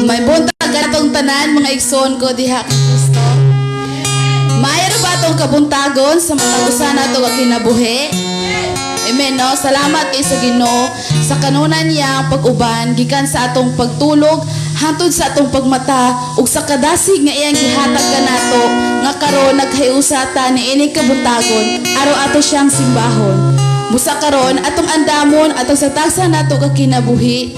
May buntag atong tanan, mga igsoon ko diha kay Kristo. Maayo ba atong kabuntagon sa matag usa nato nga kinabuhi? Amen, no? Salamat kay sa Ginoo sa kanunan niya ang pag-uban gikan sa atong pagtulog hantod sa atong pagmata ug sa kadasig nga iyang gihatag kanato nga karon naghiusa ta niining kabuntagon aron ato siyang simbahon. Busa karon atong andamon atong sa tagsa nato ka kinabuhi,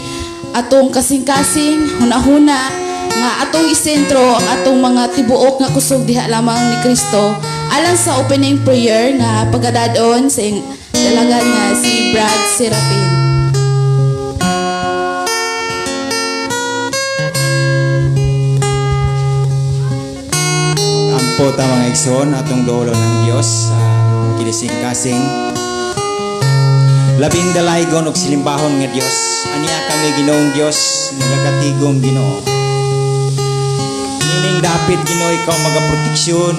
atong kasing-kasing hunahuna nga atong isentro ang atong mga tibuok nga kusog diha lamang ni Kristo, alang sa opening prayer nga pagadadon sa dalagan nga si Brad Serapin. Ampo ta, mga igsoon, atong duolo ng Dios sa kinising-kasing. Labing dalaygon og silimbahon nga Dios. Aniya kami, Ginoong Dios, nagakatigom, Ginoo. Nining dapit, Ginoo, ikaw magaproteksyon.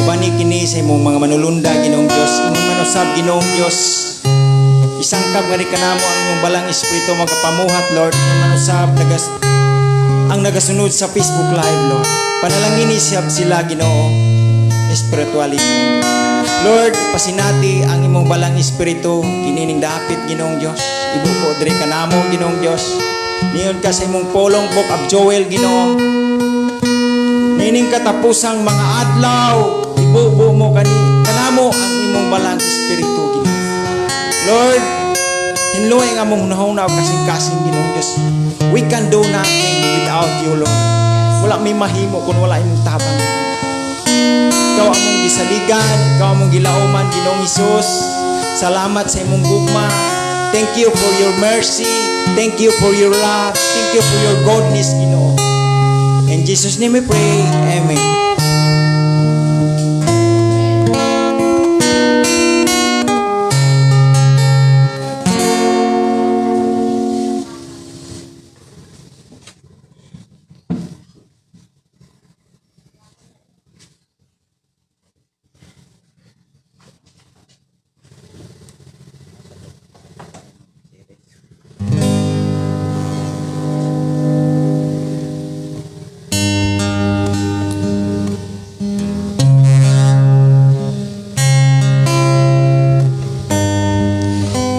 Ubani kini sa imong mga manulunda, Ginoong Dios. Ingon man usab, Ginoong Dios, isangkab nga rin kanamo ang imong balang espiritu magapamuhat, Lord. Ingon man usab ang nagasunod sa Facebook Live, Lord. Panalangin siya sila, Ginoo, spiritually. Lord, pasinati ang imong balang espiritu kinining dapit, Ginoong Dios. Ibubo diri kanamo, Ginoong Dios. Niyon ka sa imong polong, Book of Joel, Ginoo. Nining katapusang mga adlaw, ibubo mo kanamo ang imong balang espiritu, Ginoo. Lord, hinluoy ang among hunahuna o kasing-kasing, Ginoong Dios. We can do nothing without you, Lord. Wala may mahimo kung wala imong tabang. Ikaw among gisaligan, ikaw among gilauman, Ginoong Hesus. Salamat sa imong gugma. Thank you for your mercy. Thank you for your love. Thank you for your goodness, Ginoo. In Jesus' name we pray. Amen.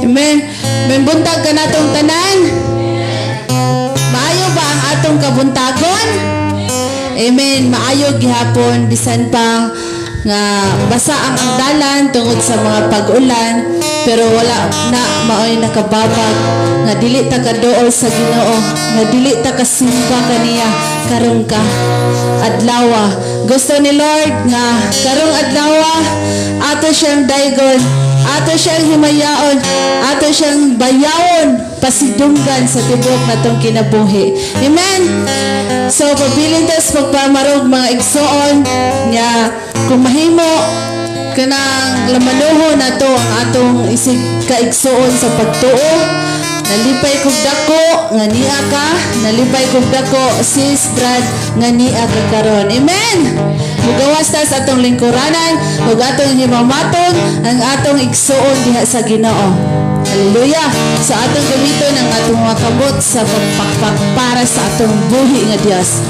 Amen. May buntag kanatong tanan. Maayo ba ang atong kabuntagon? Amen. Maayo gihapon bisan pa nga basa ang dalan tungod sa mga pag-ulan, pero wala na maoy nakababag nga dili ta kaduol sa Ginoo, nga dili ta kasimba kaniya karong ka adlaw. Gusto ni Lord nga karong adlaw ato siyang daygon, ato siyang himayaon, ato siyang bayawon, pasidunggan sa tibuok natong kinabuhi. Amen. So pabilin ta sa pagpamarog, mga igsoon, nga kung mahimo kanang lamanuho nato ang atong isig kaigsoon sa pagtuo. Nalipay kog dako nga nia ka, nalipay kog dako, sis Brad, nga nia ka karon. Amen. Mugawas ta sa atong lingkuranan ug atong himamaton ang atong igsoon diha sa Ginoo. Hallelujah. Sa atong gamiton ang atong mga kamot sa pagpakpak para sa atong buhi nga Dios.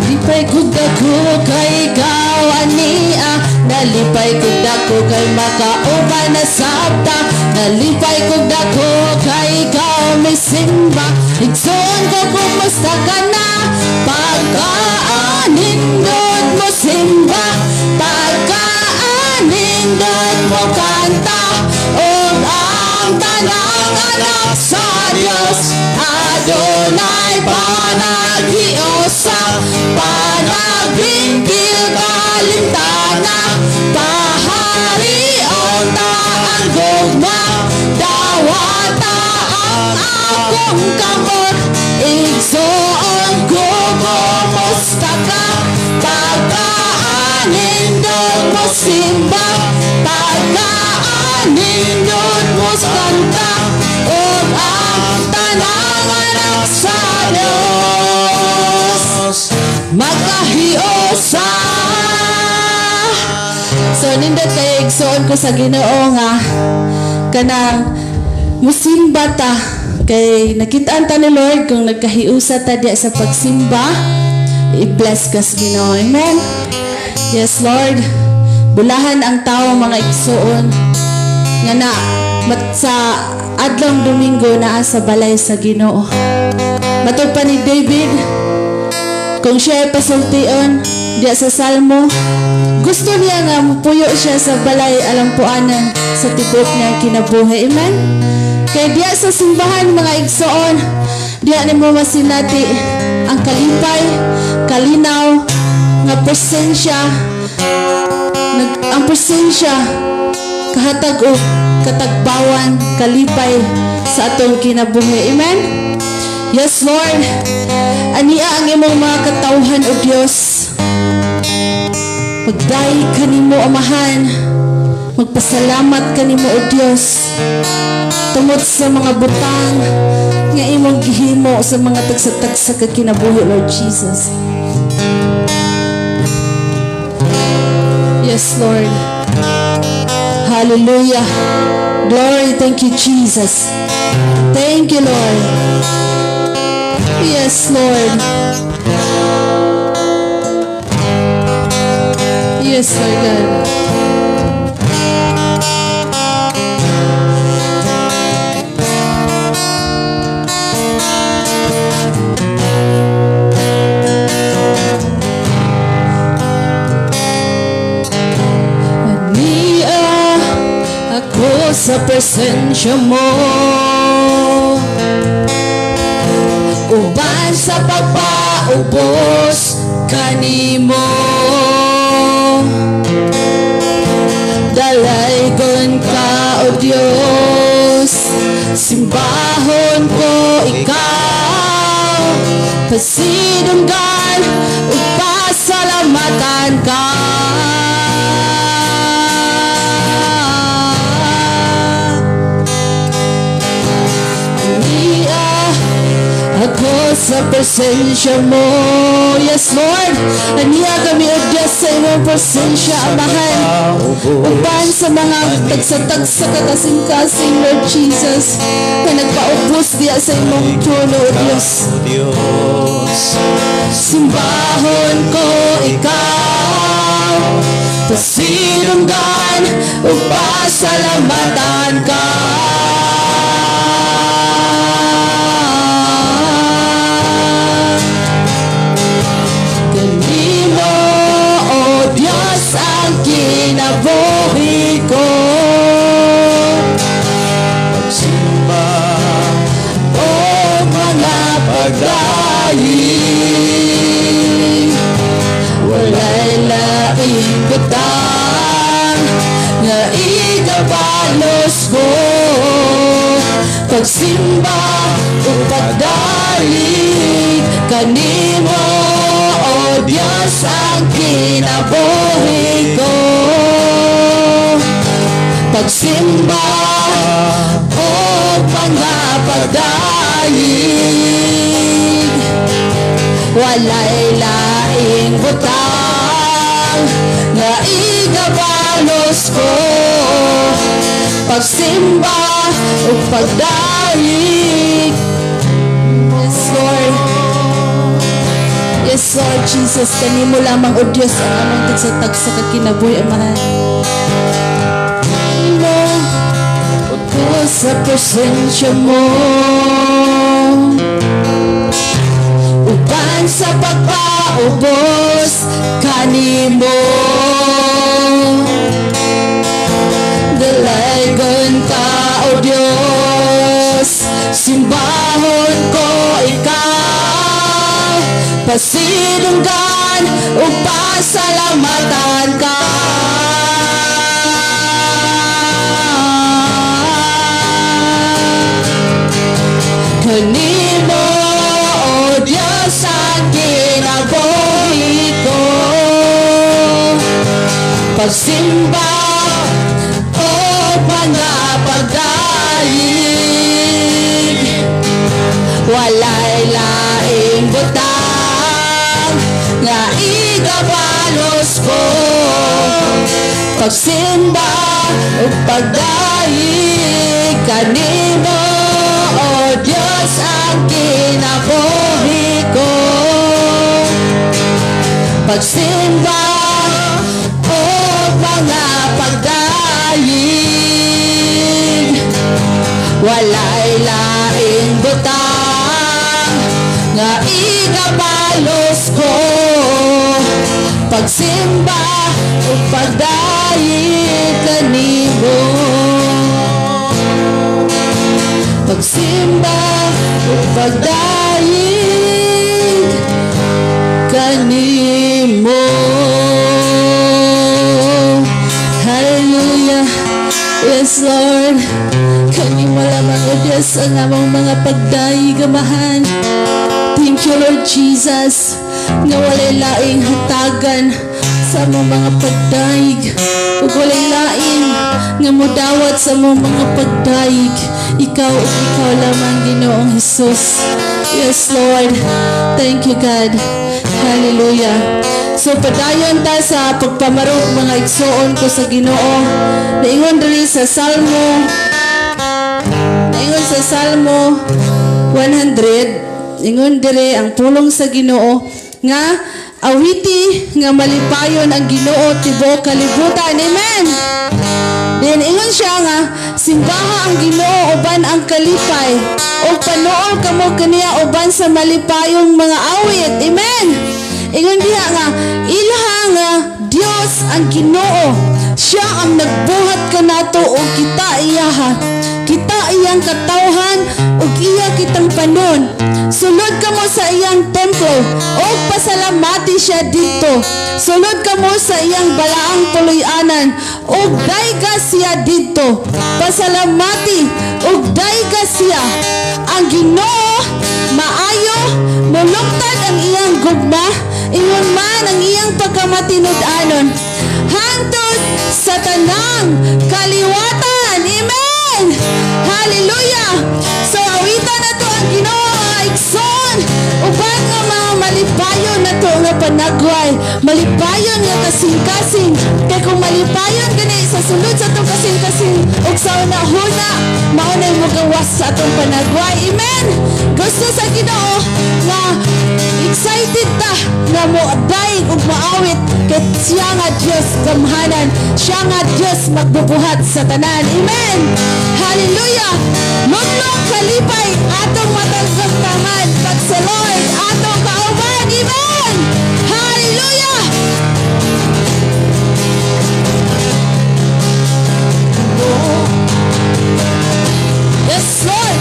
Nalipay kog dako kay ikaw ania, nalipay kog dako kay makauban na sabta, nalipay kog dako kay ikaw may simba. Igsoon ko, kumusta ka na? Pagkaanindot mo simba, pagkaanindot mo kanta, ug ang tanang anak sa Dios adunay panaghiusa, panagringkil kalintana, paharion ta ang gugma, dawata ang akong kamot. Igsoon ko, kumusta ka? Pagkaanindot mo simba, pagkaanindot mo kanta, ug ang tanang anak sa Dios makahiusa. So nindot kayo, igsoon. Nagpasalamat ko sa Ginoo nga kanang musimba ta kay nakitaan ta ni Lord kung nagkahiusa ta diya sa pagsimba, i-bless ka sa Ginoo. Amen. Yes, Lord. Bulahan ang tao, mga igsuon, nga na mat sa adlong Domingo naa sa balay sa Ginoo. Matod pa ni David, kung siya ay pasultion diya sa Salmo, gusto niya nga mupuyo siya sa balay alampuanan sa tibuok niyang kinabuhi. Amen? Kay diya sa simbahan, mga igsoon, diya nimo masinati ang kalipay, kalinaw, nga presensya, ang presensya kahatag og katagbawan, kalipay sa atong kinabuhi. Amen? Yes, Lord. Ania ang imong mga katawhan, O Dios. Magdayeg kanimo, Amahan. Magpasalamat kanimo, O Dios. Tungod sa mga butang nga imong gihimo sa mga tagsa-tagsa ka kinabuhi, Lord Jesus. Yes, Lord. Hallelujah. Glory, thank you, Jesus. Thank you, Lord. Yes, Lord. Yes, Lord God. Ania ako sa presensya mo, uban sa pagpaubos kanimo. Dalaygon ka, O Dios, simbahon ko ikaw, pasidunggan ug pasalamatan ka. Ania ako sa presensya mo. Yes, Lord. Ania kami, O Diyos, sa imong presensya, Amahan. Uban sa mga tagsa-tagsa ka kasing-kasing, Lord Jesus, na nagpaubos diya sa imong trono, O Diyos. Simbahon ko ikaw, pasidunggan ug pasalamatan ka. Kanimo, O Diyos, ang kinabuhi ko. Pagsimba o mga pagdaig, walay laing butang nga igabalos ko. Pagsimba o pagdaig kanimo, O Diyos, ang kinabuhi ko. Pagsimba o mga pagdaig, walay laing butang nga igabalos ko. Pagsimba o pagdaig. Yes, Lord. Yes, Lord Jesus, kanimo lamang, O Diyos, ang among tagsa-tagsa ka kinabuhi, Amahan. Mo ako sa presensya mo, uban sa pagpaubos kanimo. Dalaygon ka, O Diyos, simbahon ko ikaw, pasidunggan ug pasalamatan ka. Kanimo, O Diyos, ang kinabuhi ko. Pagsimba o mga pagdaig, walay laing butang nga igabalos ko. Pagsimba ug pagdayeg kanimo, O Dios, ang kinabuhi ko. Pagsimba ug mga pagdayeg, walay laing butang nga ikabalos ko. Pagsimba ug pagdayeg kanimo. Pagsimba ug pagdayeg kanimo. Hallelujah. Yes, Lord. Kanimo lamang, O Diyos, ang among mga pagdayeg, Amahan. Thank you, Lord Jesus, nga walay laing hatagan sa among mga pagdayeg ug walay lain nga mudawat sa among mga pagdayeg. Ikaw ug ikaw lamang, Ginoong Jesus. Yes, Lord. Thank you, God. Hallelujah. So padayon ta sa pagpamarog, mga igsoon ko sa Ginoo. Naingon diri sa Salmo, naingon sa Salmo 100, ingon diri ang pulong sa Ginoo nga awiti nga malipayon ang Ginoo, tibuok kalibutan. Amen. Then ingon siya nga simbaha ang Ginoo uban ang kalipay ug panuol kamo kaniya uban sa malipayong mga awit. Amen. Ingon diha nga ilha nga Dios ang Ginoo. Siya ang nagbuhat kanato ug kita iyaha. Kita iyang katawhan ug iya kitang panon. Sulod kamo sa iyang templo ug pasalamati siya didto. Sulod kamo sa iyang balaang puloy-anan ug dayga siya didto. Pasalamati ug dayga siya. Ang Ginoo maayo, mulungtad ang iyang gugma, ingon man ang iyang pagkamatinud-anon hangtod sa tanang kaliwatan. Amen. Hallelujah. So awitan nato ang Ginoo, mga igsoon, uban nga mga malipayon na to nga panagway, malipayon nga kasing-kasing, kay kung malipayon gani sa sulod sa atong kasing-kasing ug sa una-huna, mao nay mogawas sa atong panagway. Amen. Gusto sa Ginoo nga excited ta nga mo dayeg ug maawit, kay siya nga Dios gamhanan, siya nga Dios magbubuhat sa tanan. Amen. Hallelujah. Lunlong kalipay atong matanggamtaman pag sa Lord atong kauban. Amen. Hallelujah. Yes, Lord.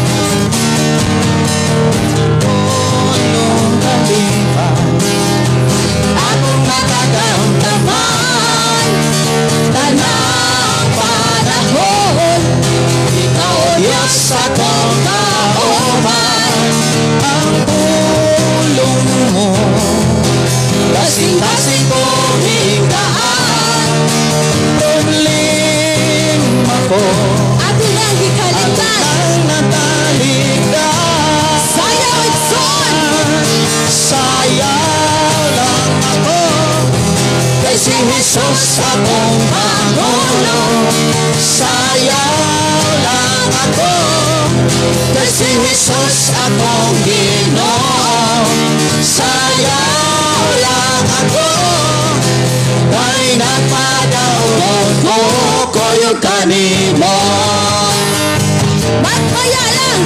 Lunlong kalipay Atong matagamtaman tanang panahon. Ikaw, Diyos, akong kauban. Ang pulong mo, kasing-kasing ko higdaan. Problema ko Ato nang gikaligtan. Ang nataligdan. Sayaw, igsoon. Sayaw lang ako kay si Jesus akong Pangulo. Sayaw lang ako kay si Jesus akong Ginoo. Sayaw lang ako kay nagpadaog ko kuyog kanimo. Magmaya lang.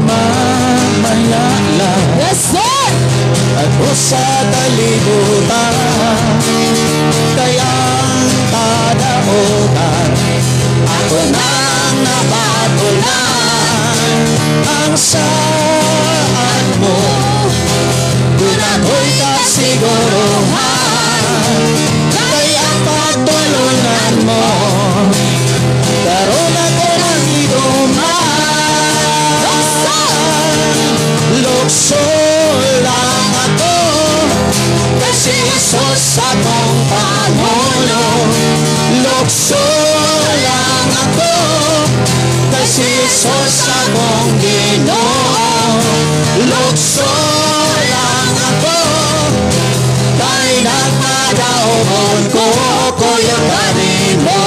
Mamaya lang. Yes, Lord. Ako sa kalibutan, kay ang kadaotan ako nang napatulan. Ang saad mo kung ako'y kasiguruhan, kay ang pagtulunan mo karon ako nang iduman. Lukso lang ako kasi Jesus akong Pangulo. Lukso lang ako kasi Jesus akong Ginoo. Lukso lang ako kay nagpadaogon ko kuyog kanimo. kanimo.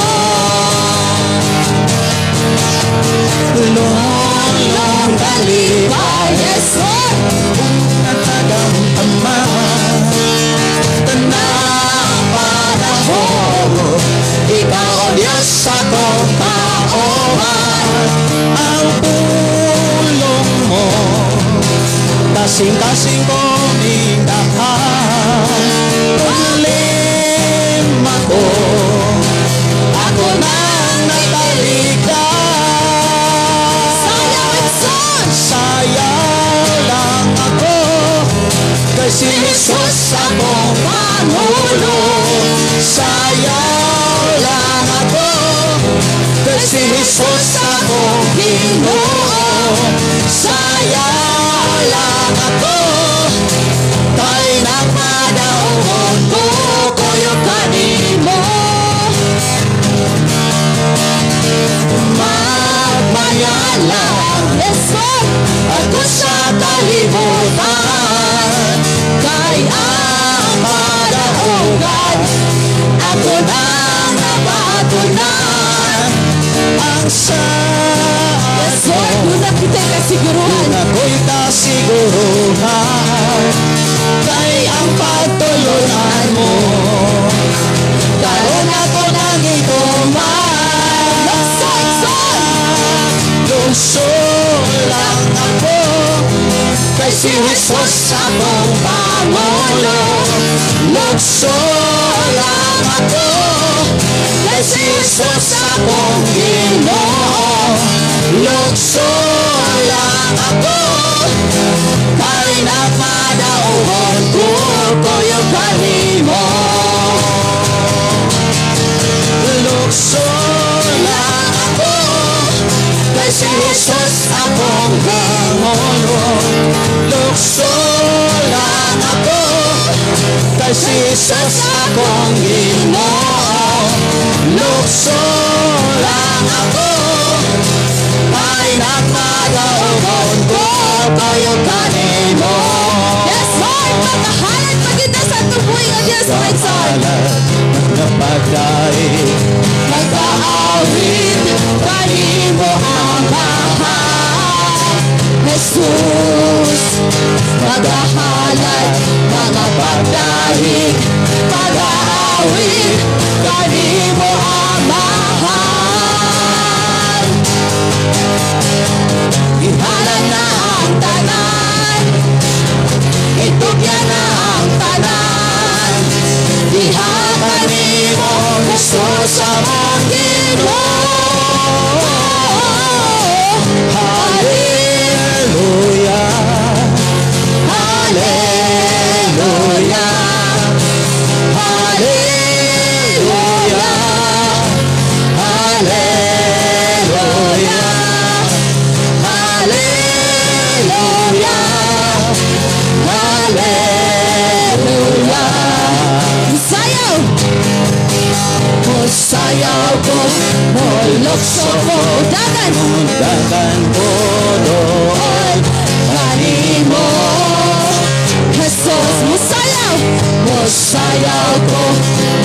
Lunglong kalipay. Yes, Lord. Natagang Ama, Tanang panahon, ikaw ang Diyos akong kauban. Ang pulong mo, kasing-kasing ko ningdahan. Problema ko, ako nang natalikdan. Sayaw, Edson! Sayaw lang ako kay si Jesus akong Pangulo. Sayaw lang ako kay si Jesus akong Ginoo. Sayaw lang ako kay nagpadaogon ko kuyog kanimo. Magmaya lang. Yes, Lord. Ako sa kalibutan. Kay ang padaogan, ako nang napatunan. Ang sa Yes, Lord, duna kita kasiguruhan. Ako'y kasiguruhan kay ang pagtulunan mo karon ako nang ituman. Lukso, Edson! Lukso lang ako kay si Jesus akong Pangulo. Lukso lang ako kay si Jesus akong Ginoo. Lukso lang ako kay napadaogon ko kuyog kanimo. Lukso lang ako kay si Jesus akong Pangulo. Lukso lang ako kay si Jesus akong Ginoo. Lukso lang ako kay nagpadaogon ko kuyog kanimo. Yes, Lord, magahalad pa kita sa tubuhi nga Diyos, Edson. Napagdaig. Nag-aawit kanimo, Amahan Jesus. Magahalad mga pagdahig, pag-aawit kanimo, Amahan. Ihalad na ang tanan, itugyan na ang tanan. Diha kanimo, Jesus among Ginoo. Hallelujah. Hallelujah. Hallelujah. Hallelujah. Hallelujah. Hallelujah. Sayaw! Mosayaw ko, molukso ko, dagan! Dagan ko doon kanimo, Jesus. Musayaw! Mosayaw ko,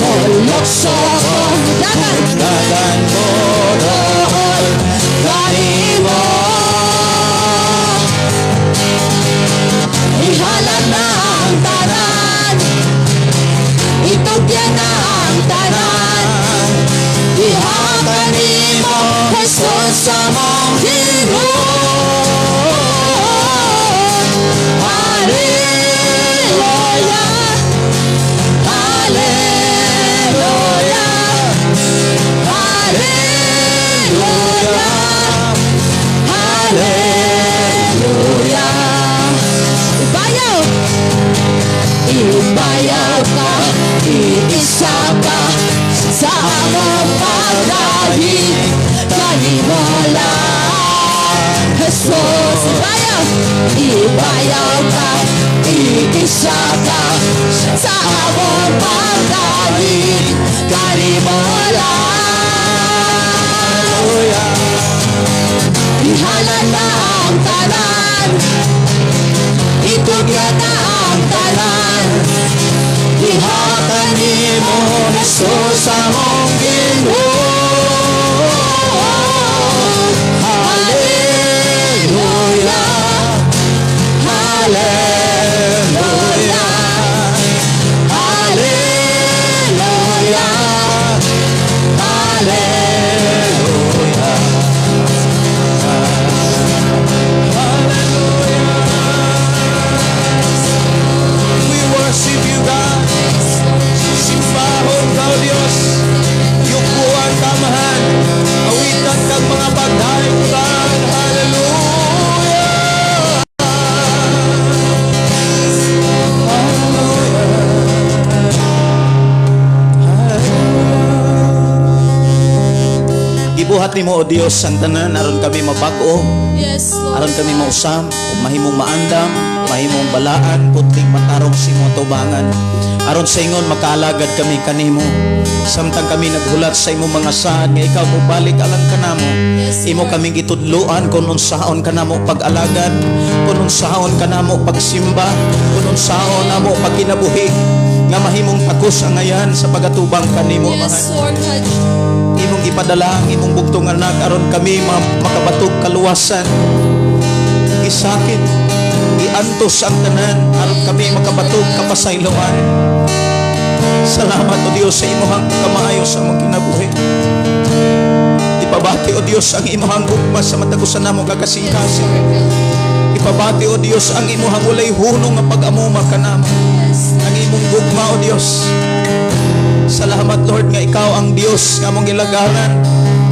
molukso ko, dagan! Dagan ko doon kanimo. Ihalad na ang tanan, itugyan na ang tanan. Diha kanimo, Jesus among Ginoo. Hallelujah. Hallelujah. Hallelujah. Hallelujah. Ibayaw! Ibayaw ka, iisa ka sa among pagdahig kanimo lang, Jesus. Ibayaw! Ibayaw ka, iisa ka sa among pagdahig kanimo lang. Hallelujah. Ihalad na ang tanan, itugyan na ang tanan. Diha kanimo mo, Jesus, among Ginoo. Hallelujah. Hallelujah. Hallelujah. Hallelujah. Hallelujah. We worship you, God. Simbahon ka, O Diyos. Yukuan ka, Amahan. Awitan kag mga pagdaigtan. Hallelujah. Hallelujah. Hallelujah. Gibuhat nimo, O Dios, ang tanan aron kami mabag-o, Yes, Lord. Aron kami mausam, ug mahimong maandam, mahimong balaan, putling matarong sa imong tubangan. Aron sa ingon makaalagad kami kanimo. Samtang kami naghulat sa imong mga saad nga ikaw mobalik alang kanamo. Yes, Imo Lord. Kaming gitudloan kung unsaon kanamo pag-alagad, kung unsaon kanamo pagsimba, kung unsaon namo pagkinabuhi nga mahimong takos ang ngayan sa pagatubang kanimo, Amahan. Yes, Lord God. Imong ipadala ang imong bugtong anak aron kami makabatog kaluwasan. Gisakit, giantos ang tanan aron kami makabatog kapasayloan. Salamat, O Dios, sa imong kamaayo sa among kinabuhi. Ipabati, O Dios, ang imong gugma sa matag usa namo ka kasing-kasing. Ipabati, O Dios, ang imong walay hunong nga pag-amuma kanamo. Ang imong gugma, O Dios. Salamat, Lord, nga ikaw ang Dios nga among gilagaran.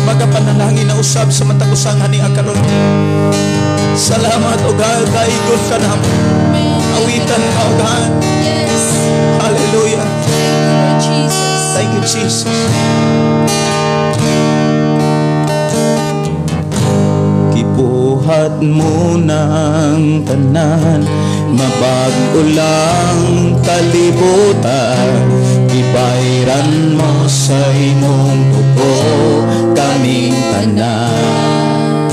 Magapanalangin na usab sa matag usang hani karon. Salamat, O God, daigon ka namo. Awitan ka, O God. Yes. Hallelujah. Thank you, Lord Jesus. Thank you, Jesus. Gibuhat mo ng tanan, mabag-o lang kalibutan. Gibayran mo sa imong dugo kaming tanan.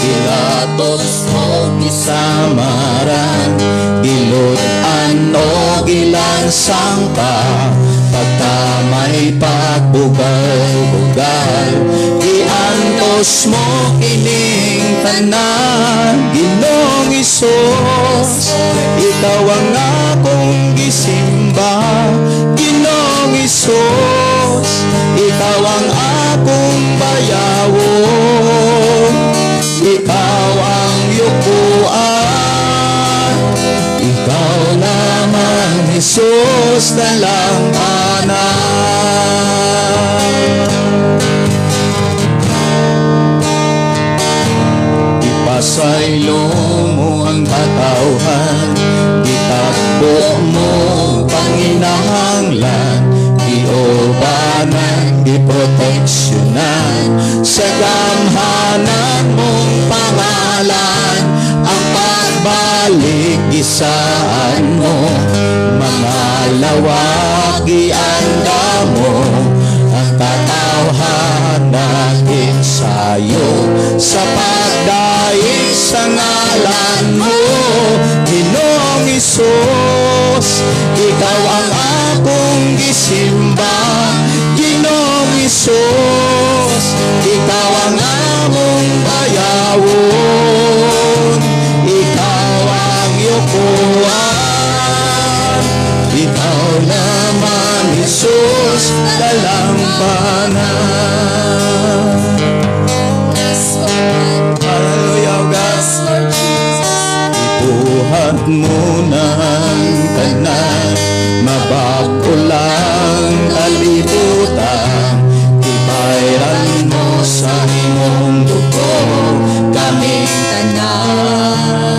Gilatos o gisamaran, Gilud-an o gilansang ka, Pagkamay pagbugal-bugal, Giantos mo kining tanan. Ginoong Hesus, ikaw ang akong gisimba. Ginoong Hesus, ikaw ang akong bayawon. Ikaw ang yukuan. Ikaw lamang, Jesus, dalampanan. Ipasaylo mo ang katawhan, Gitakbo mo panginahanglan, Giubanan, giproteksyonan sa gamhanan mong pangalan. Ang pagbalik gisaan mo, mga lawak gianda mo. Ang katawhan sayo sa pagdaig sa ngalan mo. Ginoong Hesus, ikaw ang akong gisimba. Ginoong Hesus, ikaw ang among bayawon. Ikaw ang yukuan. Ikaw lamang, Jesus, dalampanan. Yes, Lord. Hallelujah, O God. Yes, Lord Jesus. Ibuhat mo ng tanan, mabago lang kalibutan. Ibayran mo sa imong dugo kaming tanan.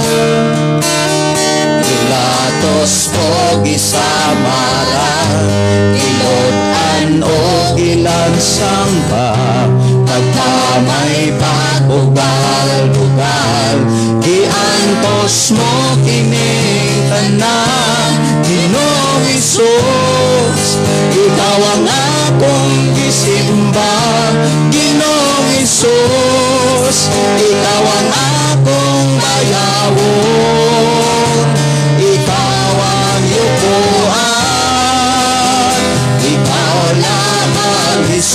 Gilatos o gisamaran, Gilud-an o gilansang pa, Pagkamay pagbugal-bugal, Giantos mo kining tanan. Ginoong Hesus, ikaw ang akong gisimba. Ginoong Hesus, ikaw ang akong bayawon. Ikaw ang yukuan.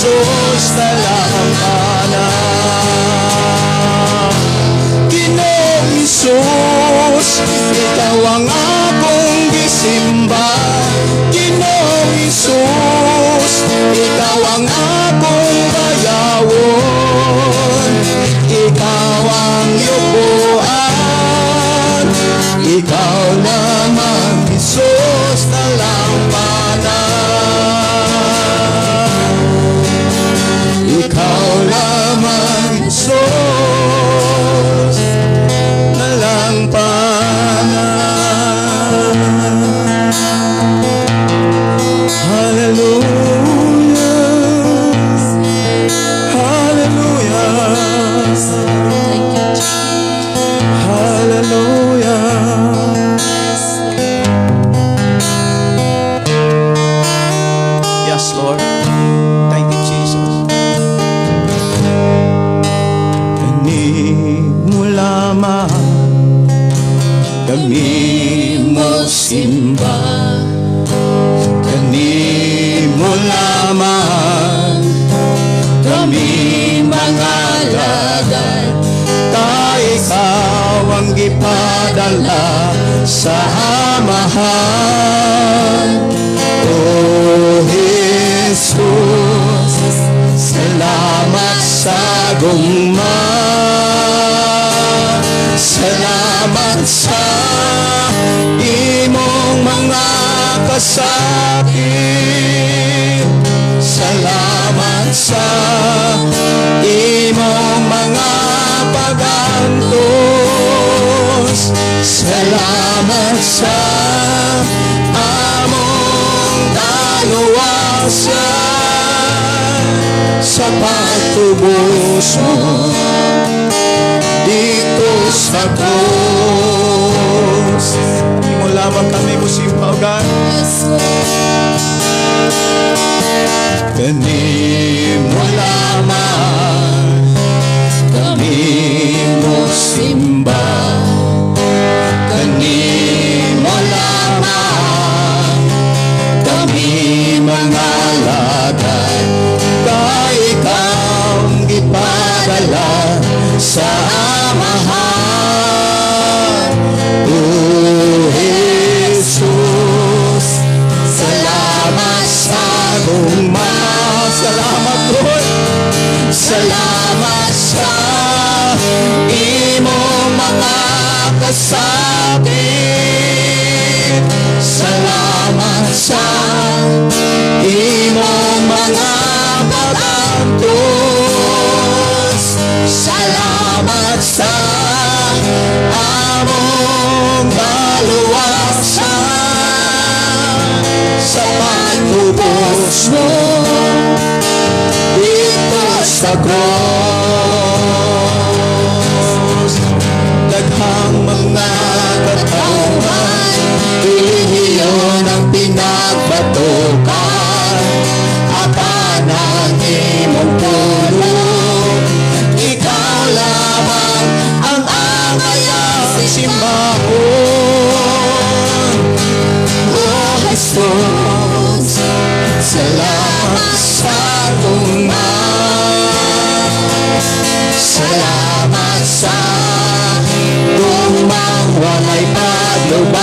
Jesus talampana. Ginoong Hesus, ikaw ang akong gisimba. Ginoong Hesus, ikaw ang akong bayawon. Ikaw ang yubuan. Ikaw lamang, Jesus, talampana. Ikaw lamang, Jesus, talampana. Hallelujah. Hallelujah. Thank you, Jesus. Hallelujah. Yes, Lord. Yes, Lord. Thank you, Jesus. Kanimo lamang kami mo simba. Kanimo lamang kami mga alagad. Kay ikaw ang gipadala sa Amahan. O Jesus, salamat sa gugma. Salamat sa imong mga kasakit. Salamat sa imong mga pagantos. Salamat sa among kaluwasan, sa pagtubos mo dito sa krus. Imo lamang kami musimba, O God. Yes, Lord. Kanimo lamang kami mo simba. Kanimo lamang kami mga alagad. Kay ikaw ang gipadala sa Amahan. O Jesus, salamat sa gugma. Salamat, Lord. Salamat sa imong mga kasakit. Salamat sa imong mga pag-antos. Salamat sa among kaluwasan, sa pagtubos mo dito sa krus. Daghang mga katawhan, relihiyon ang pinagbatukan. Apan ang imong pulong, ikaw lamang ang angayang simbahon. O Jesus, salamat sa gugma. Salamat sa gugmang walay paglubak.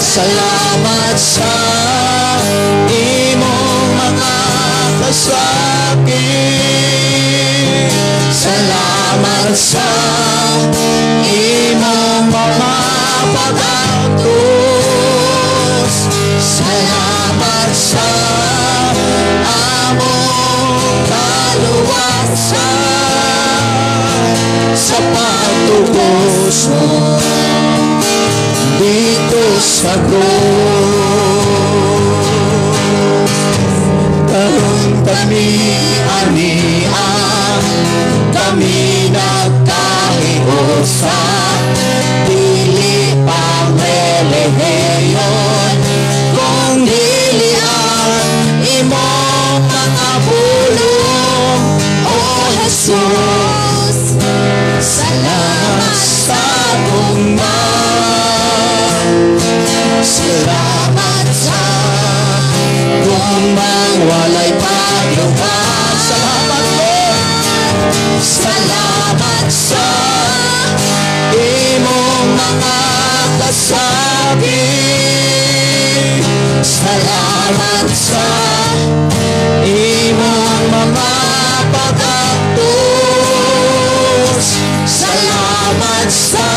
Salamat sa imong mga kasakit. Salamat sa imong mga pag-antos. Salamat sa among kaluwasan, sa pagtubos mo dito sa krus. Karon kami ania, kami nagkahiusa. Dili pang relihiyon, kung dili ang imong mga pulong. O Jesus, salamat sa gugma. Salamat sa gugmang Salamat sa imong mga kasakit. Salamat sa imong mga pag-antos. Salamat sa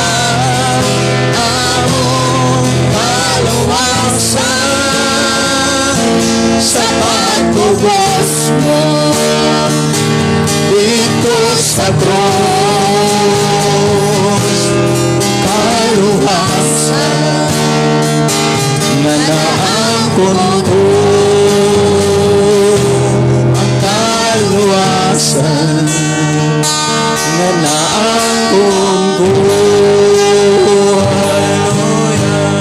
among kaluwasan, sa pagtubos mo dito sa krus. Kaluwasan nga naangkon ko, ang kaluwasan nga naangkon ko. Hallelujah.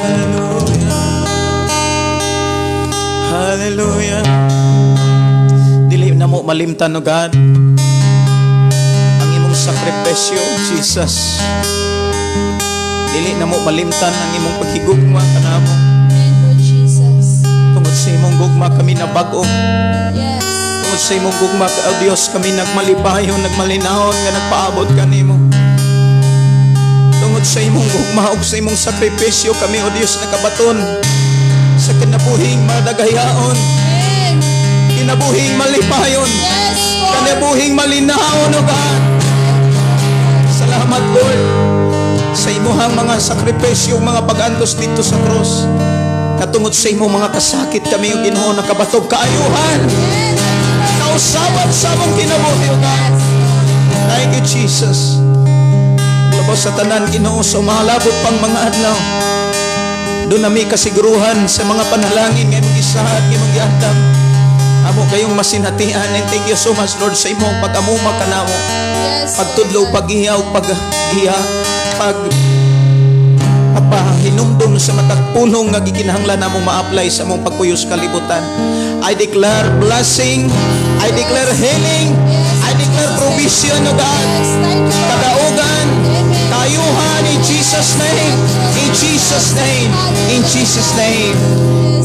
Hallelujah. Hallelujah. Dili namo malimtan, O God, ang imong sakripisyo, Jesus. Dili namo malimtan ang imong paghigugma kanamo. Amen, Lord Jesus. Tungod sa imong gugma kami nabag-o. Tungod sa imong gugma, O Dios, kami nagmalipayon, nagmalinahon nga nagpaabot kanimo. Tungod sa imong gugma ug sa imong sakripisyo kami, O Dios, nakabaton sa kinabuhing madagayaon, Amen. kinabuhing malipayon, Yes, Lord. kinabuhing malinahon, O God. Salamat, Lord, sa imuhang mga sakripisyo, mga pag-antos dito sa cross. Katungod sa imong mga kasakit kami, O Ginoo, nakabatog kaayuhan. Kausaban sa among kinabuhi, O God. Thank you, Jesus. Labaw sa tanan, Ginoo, sa mahalabot pang mga adlaw, duna mi kasiguruhan sa mga panalangin nga imong gisaad, nga imong giandam. Amo kayong masinatian, and thank you so much, Lord, sa imong pag-amuma kanamo. Pagtudlo, paggiyaw, paggiya, pagpahinumdum sa matag pulong nga gikinahanglan namong ma-apply sa among pagpuyo sa kalibutan. I declare blessing, I declare healing, I declare provision, O God. Yes, thank you, Lord. Kadaugan, Amen. kayuhan in Jesus' name, in Jesus' name, in Jesus' name,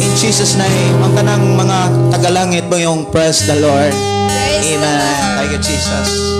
in Jesus' name. Ang tanang mga tagalangit mo yung praise the Lord. Praise the Amen. Lord. Thank you, Jesus.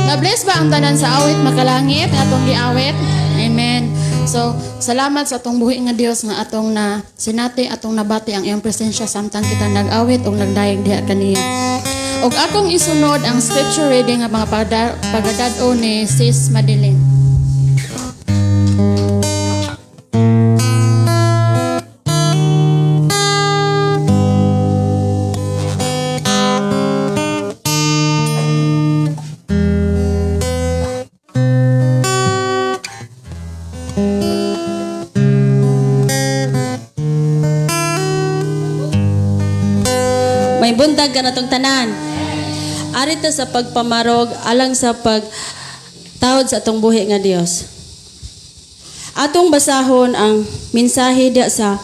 Na-bless ba ang tanan sa awit makalangit atong giawit? Amen. So, salamat sa atong buhi nga Dios nga atong na sinati, atong nabati ang iyang presensya samtang kita nag-awit ug nagdayeg diha kaniya. Ug akong isunod ang scripture reading nga mga pagadad-o ni Sis Madeline. May buntag ka natong tanan. Ari ta sa pagpamarog alang sa pag tahod sa atong buhi nga Dios. Atong basahon ang mensahe diya sa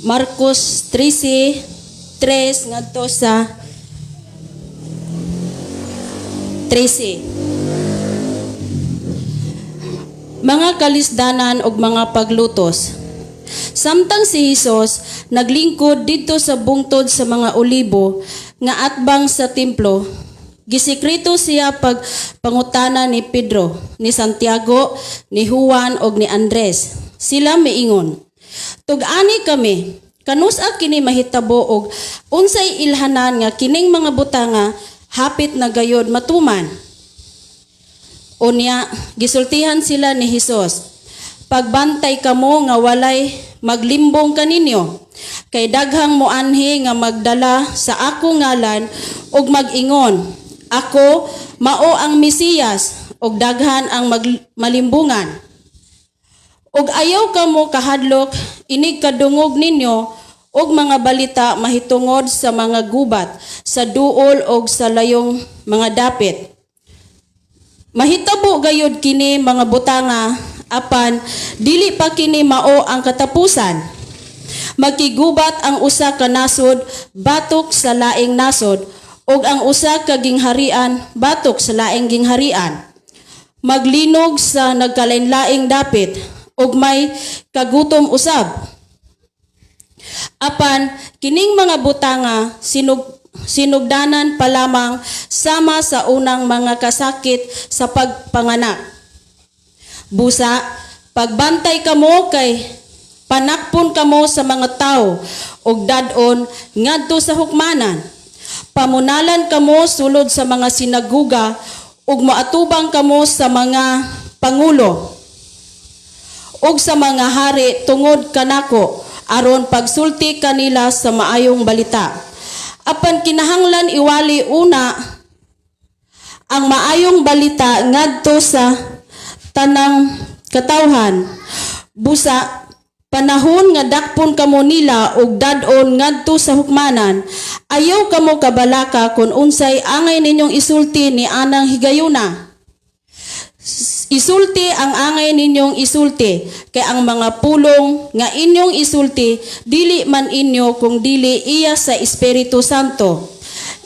Marcos 13:3 ngadto sa 13. Mga kalisdanan ug mga paglutos. Samtang si Hesus naglingkod didto sa bungtod sa mga olibo nga atbang sa templo, gisikreto siya pag pangutana ni Pedro, ni Santiago, ni Juan ug ni Andres. Sila miingon, "Tug-ani kami, kanus-a kini mahitabo ug unsay ilhanan nga kining mga butanga hapit na gayod matuman?" Unya, gisultihan sila ni Hesus, "Pagbantay kamo nga walay maglimbong kaninyo, kay daghang moanhi nga magdala sa akong ngalan ug mag-ingon, 'Ako mao ang Mesiyas,' ug daghan ang malimbungan. Ug ayaw kamo kahadlok inig kadungog ninyo ug mga balita mahitungod sa mga gubat, sa duol og sa layong mga dapit. Mahitabo gayud kini mga butanga, apan dili pa kini mao ang katapusan. Magkigubat ang usa ka nasod batok sa laing nasod ug ang usa ka gingharian batok sa laing gingharian. Maglinog sa nagkalain-laing dapit ug may kagutom usab. Apan kining mga butanga sinugdanan pa lamang sama sa unang mga kasakit sa pagpanganak. Busa, pagbantay kamo kay panakpon kamo sa mga tao ug dad-on ngadto sa hukmanan. Pamunalan kamo sulod sa mga sinaguga ug moatubang kamo sa mga pangulo ug sa mga hari tungod kanako aron pagsulti kanila sa maayong balita. Apan kinahanglan iwali una ang maayong balita ngadto sa tanang katawhan. Busa, panahon nga dakpon kamo nila ug dad-on ngadto sa hukmanan, ayaw kamo kabalaka kung unsay angay ninyong isulti ni anang higayuna. Isulti ang angay ninyong isulti, kay ang mga pulong nga inyong isulti, dili man inyo kung dili iya sa Espiritu Santo.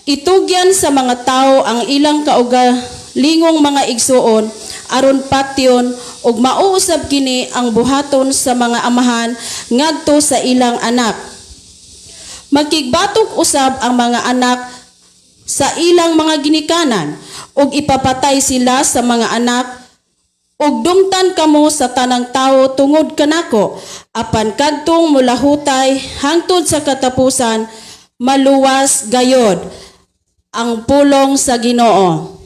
Itugyan sa mga tao ang ilang kaugalingong mga igsuon aron patyon ug mauusab kini ang buhaton sa mga amahan ngadto sa ilang anak. Makigbatok usab ang mga anak sa ilang mga ginikanan ug ipapatay sila sa mga anak ug dumtan kamo sa tanang tawo tungod kanako, apan kadtong mulahutay hangtod sa katapusan, maluwas gayod. Ang pulong sa Ginoo.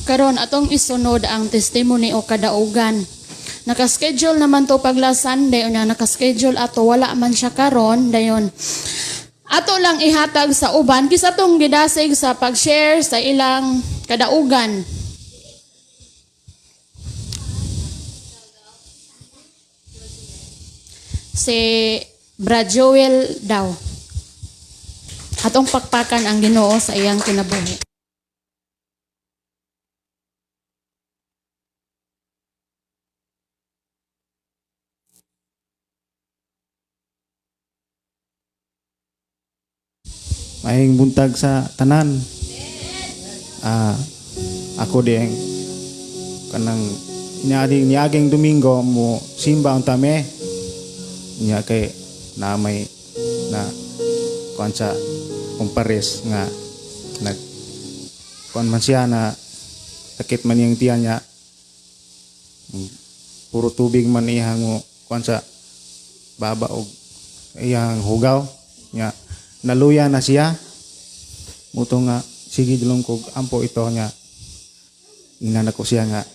Karon atong isunod ang testimony o kadaugan. Nakaschedule naman to pag last Sunday unya nakaschedule ato, wala man siya karon, dayon. Ato lang ihatag sa uban kisa tong gidasig sa pag-share sa ilang kadaugan. Si Brad Joel daw. Atong pakpakan ang Ginoo sa iyang kinabuhi. Maayong buntag sa tanan. Ako din kanang niaging niaging Domingo mo simba ang tame. Nya kay na may na kuan sa kumpares nga nag kuan man siya na sakit man iyang tiyan niya. Puro tubig man iyang mo kuan sa baba og iyang hugaw nya, naluya na siya. Muto nga sige dulong kog ampo ito nga ingnan ako siya nga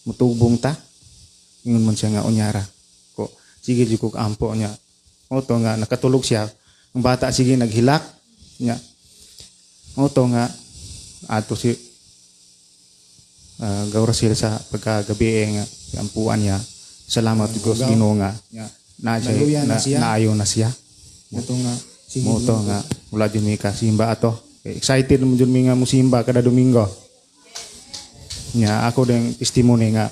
mutubong ta, ingon man siya nga unyara ko, sige jud kog ampo niya. Muto nga nakatulog siya, ang bata sige naghilak niya. Muto nga ato si gawra sila sa pagkagabi nga ampuan niya. Salamat ko sa Ginoo nga na siya, Naluya na na, siya. naayo na siya. Muto nga sige. Moto nga wala jud mi ka simba ato. Excited mo jud mi nga musimba kada Domingo. Nya ako din testimony nga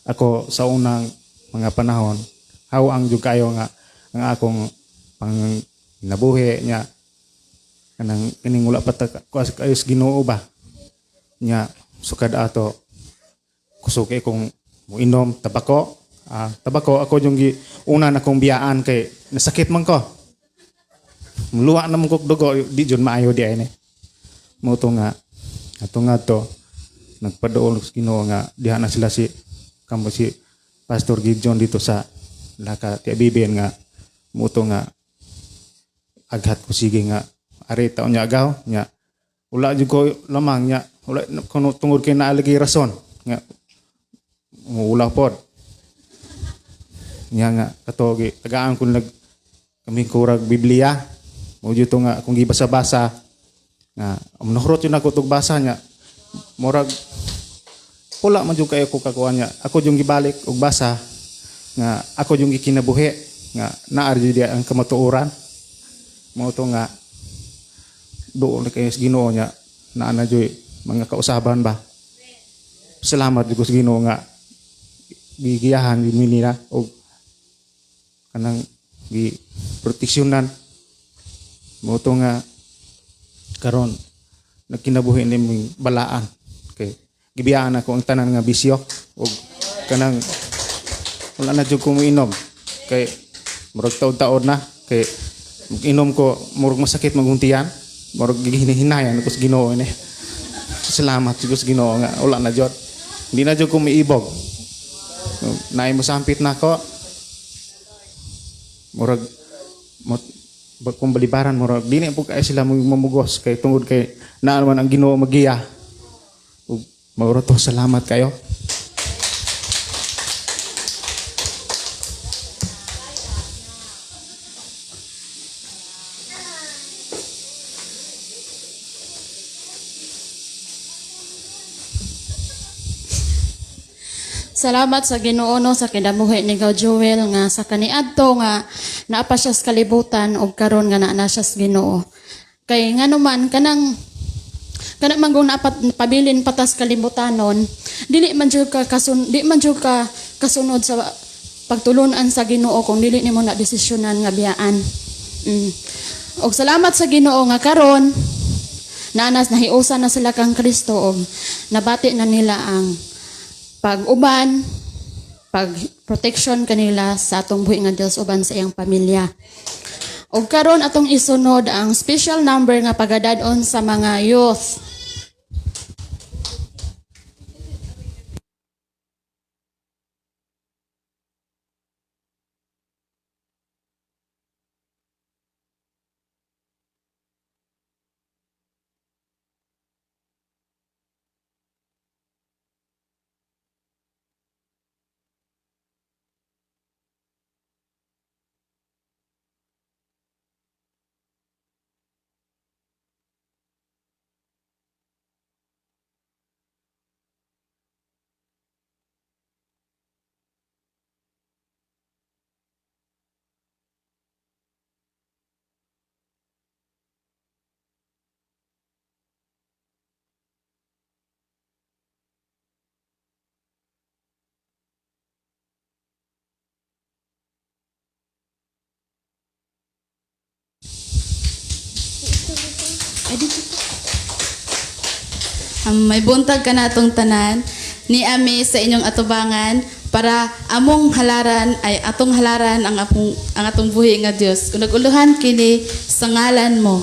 ako sa unang mga panahon how ang jud kayo nga ang akong pang nabuhi nya, kanang kining wala pa ta kayo sa Ginoo ba nya. Sukad ato kusog kay kung moinom tabako. Tabako ako yung gi una na kong biyaan kay nasakit man ko, muluwa na mong kog dugo, di jud maayo di ay ni. Mo nga ato nga to nagpaduol sa Ginoo nga diha na sila si kamo si Pastor Gideon dito sa Laka Tiabiben nga muto nga aghat ko sige nga ari taon niya agaw nya, wala jud ko lamang nya, wala kuno tungod kay naalagi rason nga wala pod. Niya nga kato gi tagaan ko nag kami kurag Biblia. Mo jud to nga akong gibasa-basa nga nuhrot yun ako tug basa niya. Murag wala man jud kayo ko kakuha niya. Ako yung gibalik og basa nga ako yung gikinabuhi nga naa jud ang kamatuoran. Mao to nga doon na kayo sa Ginoo niya naa na jud mga kausaban ba. Salamat jud ko sa Ginoo nga gigiyahan jud mi nila og kanang gi proteksyonan. Mao to nga karon nagkinabuhi ni balaan kay gibiyaan ako ang tanan nga bisyo og kanang wala na jud ko moinom kay murag taod-taod na kay inom ko murag masakit maguntian murag gihinahinayan ako sa Ginoo ni. Salamat jud ko sa Ginoo nga wala na jud, hindi na jud ko miibog. Naay mosampit na ako murag kung balibaran murag dili po kay sila mamugos kay tungod kay naa man ang Ginoo magiya. Ug mauro to, salamat kayo. Salamat sa Ginoo no sa kinabuhi ni Gaw Joel nga sa kaniadto nga naa pa siya sa kalibutan ug karon nga naa na siya sa Ginoo. Kay ngano man kanang kana man kung pabilin patas kalibutanon, dili man jud ka kasun di man jud ka kasunod sa pagtulunan sa Ginoo kung dili nimo na desisyonan nga biyaan. Og salamat sa Ginoo nga karon naanas nahiusan na sila kang Kristo og nabati na nila ang pag-uban, pag-protection kanila sa atong buhi nga Dios uban sa iyang pamilya. Og karon atong isunod ang special number nga pagadad-on sa mga youth. May buntag ka na atong tanan ni ami sa inyong atubangan para among halaran ay atong halaran ang atong buhi nga Dios. Kung naguluhan kini sa ngalan mo.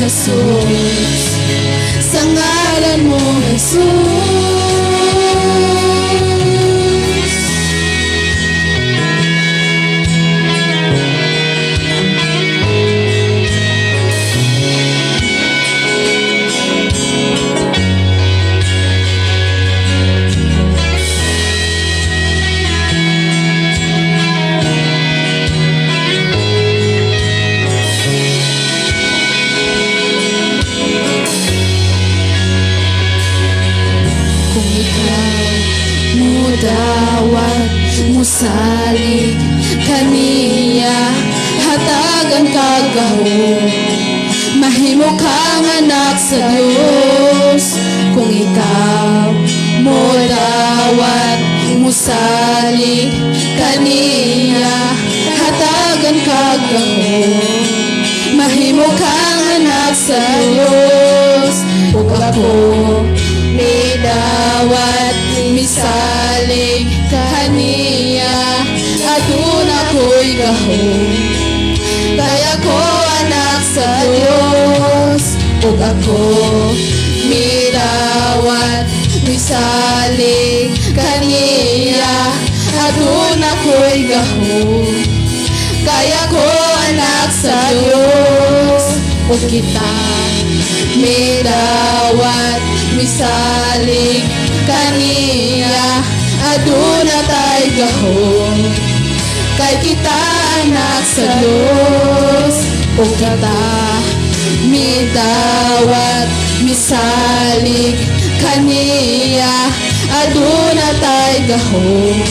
Jesus. Sa ngalan mo, Jesus. Kung ikaw mudawat, musalig kaniya, hatagan kag gahom, mahimo kang anak sa Dios. Kung ikaw modawat, musalig kaniya, hatagan kag gahom, mahimo kang anak sa Dios. Ug ako midawat, misalig kaniya, aduna ko'y gahom, kay ako anak sa Dios. Ug ako midawat, misalig kaniya, aduna ko'y gahom, kay ako anak sa Dios. Ug kita midawat, misalig kaniya, aduna tay gahom, kay kita anak sa Dios. Ug kita midawat, misalig kaniya, aduna tay gahom,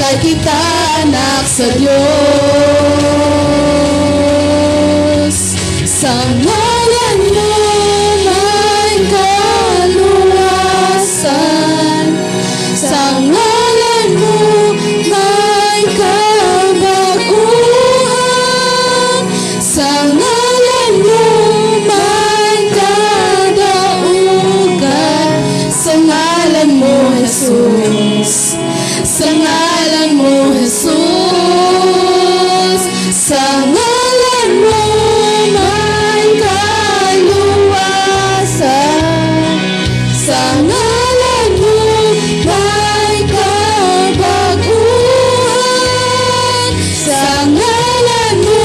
kay kita anak sa Dios. Sa ngalan mo may kaluwasan. Sa ngalan mo may kabaguhan. Sa ngalan mo may kadaugan. Sa ngalan mo, Jesus. Sa ngalan mo, Jesus. Sa ngalan mo may kaluwasan. Sa ngalan mo may kabaguhan. Sa ngalan mo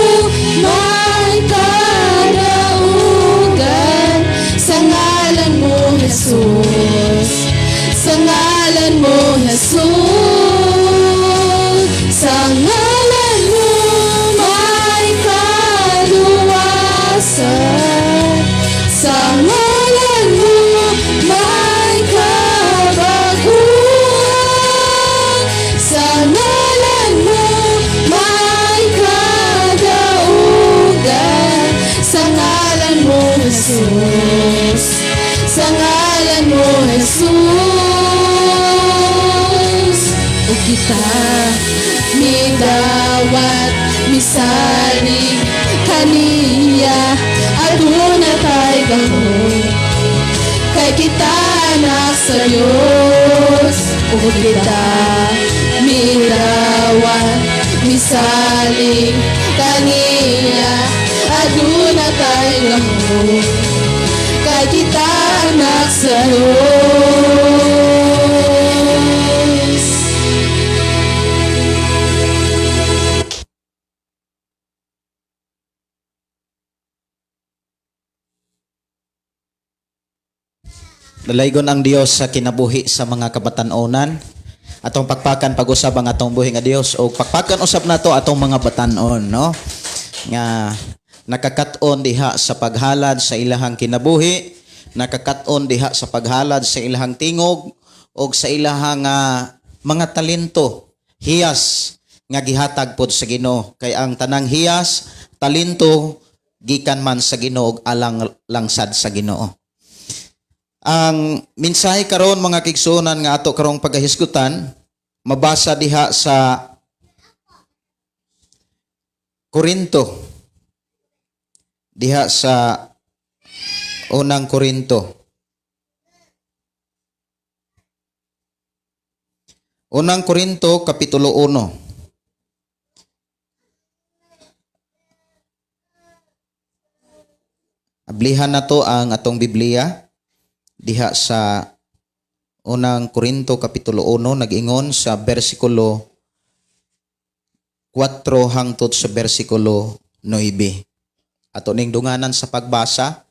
may kadaugan. Sa ngalan mo, Jesus. Sa ngalan mo, Jesus. Sa ngalan mo may kaluwasan. Sa ngalan mo may kabaguhan. Sa ngalan mo may kadaugan. Sa ngalan mo, Jesus. Sa ngalan mo, Jesus. O kita midawat, misalig kaniya, aduna tay gahom, kay kita anak sa Diyos. Ug kita midawat, misalig kaniya, aduna tay gahom, kay kita anak sa Diyos. Dalaygon ang Dios sa kinabuhi sa mga kabatan-onan. Atong pakpakan pag-usab ang atong buhi nga Dios o pakpakan usab nato atong mga batan-on, no? Nga nakakat-on diha sa paghalad sa ilahang kinabuhi, nakakat-on diha sa paghalad sa ilahang tingog og sa ilahang mga talento, hiyas nga gihatag pod sa Ginoo. Kay ang tanang hiyas, talento gikan man sa Ginoo ug alang langsad sa Ginoo. Ang mensahe karon, mga kaigsuonan, nga ato karong pagahisgutan, mabasa diha sa Korinto, diha sa Unang Korinto. Unang Korinto kapitulo 1. Ablihan nato ang atong Biblia diha sa Unang Korinto kapitulo 1, nag-ingon sa bersikulo 4 hangtod sa bersikulo 9. Ato ning dunganan sa pagbasa,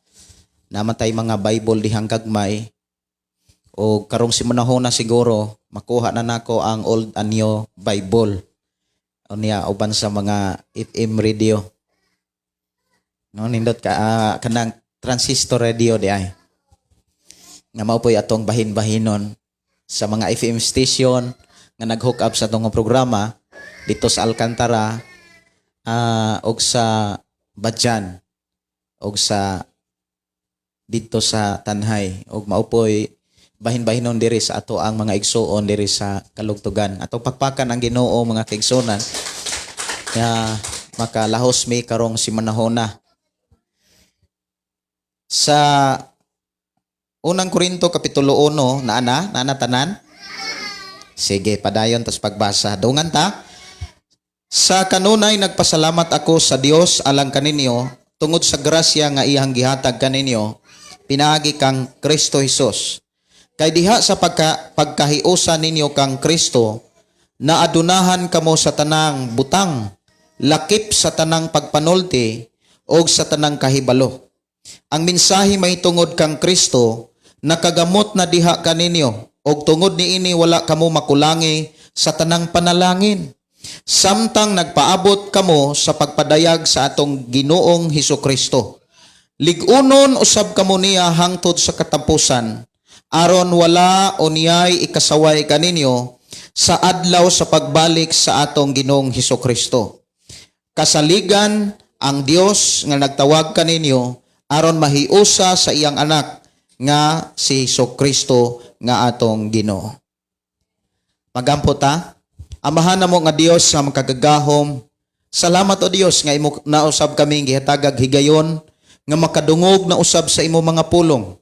namatay mga Bible dihang gagmay o karong simanahona siguro makuha na nako ang Old and New Bible. Unya uban sa mga FM radio. No, nindot ka kanang transistor radio di ay. Nga mao po'y atong bahin-bahinon sa mga FM station nga nag-hook up sa atong programa dito sa Alcantara og sa Badjan og sa dito sa Tanhay og mao po'y bahin-bahinon diri sa ato ang mga igsuon diri sa Kalugtugan. Atong pakpakan ang Ginoo, mga kaigsuonan, nga makalahos mi karong simanahona. Sa Unang Korinto kapitulo 1, naana, naana tanan? Sige, padayon tas pagbasa. Dungan ta. Sa kanunay nagpasalamat ako sa Dios alang kaninyo tungod sa grasya nga iyang gihatag kaninyo pinaagi kang Kristo Hesus. Kay diha sa pagkahiusa ninyo kang Kristo, naadunahan kamo sa tanang butang, lakip sa tanang pagpanulti og sa tanang kahibalo. Ang mensahe mahitungod kang Kristo nakagamot na diha kaninyo og tungod niini wala kamo makulangi sa tanang panalangin. Samtang nagpaabot kamo sa pagpadayag sa atong Ginoong Hesus Kristo. Lig-unon usab kamo niya hangtod sa katapusan, aron wala unyay ikasaway kaninyo sa adlaw sa pagbalik sa atong Ginoong Hesus Kristo. Kasaligan ang Dios nga nagtawag kaninyo aron mahiusa sa iyang anak nga si Hesus Kristo nga atong Ginoo. Magampo ta. Amahan namo nga Dios sa makagagahom. Salamat, o Dios, nga imo nausab kami gihatagag higayon nga makadungog na usab sa imo mga pulong.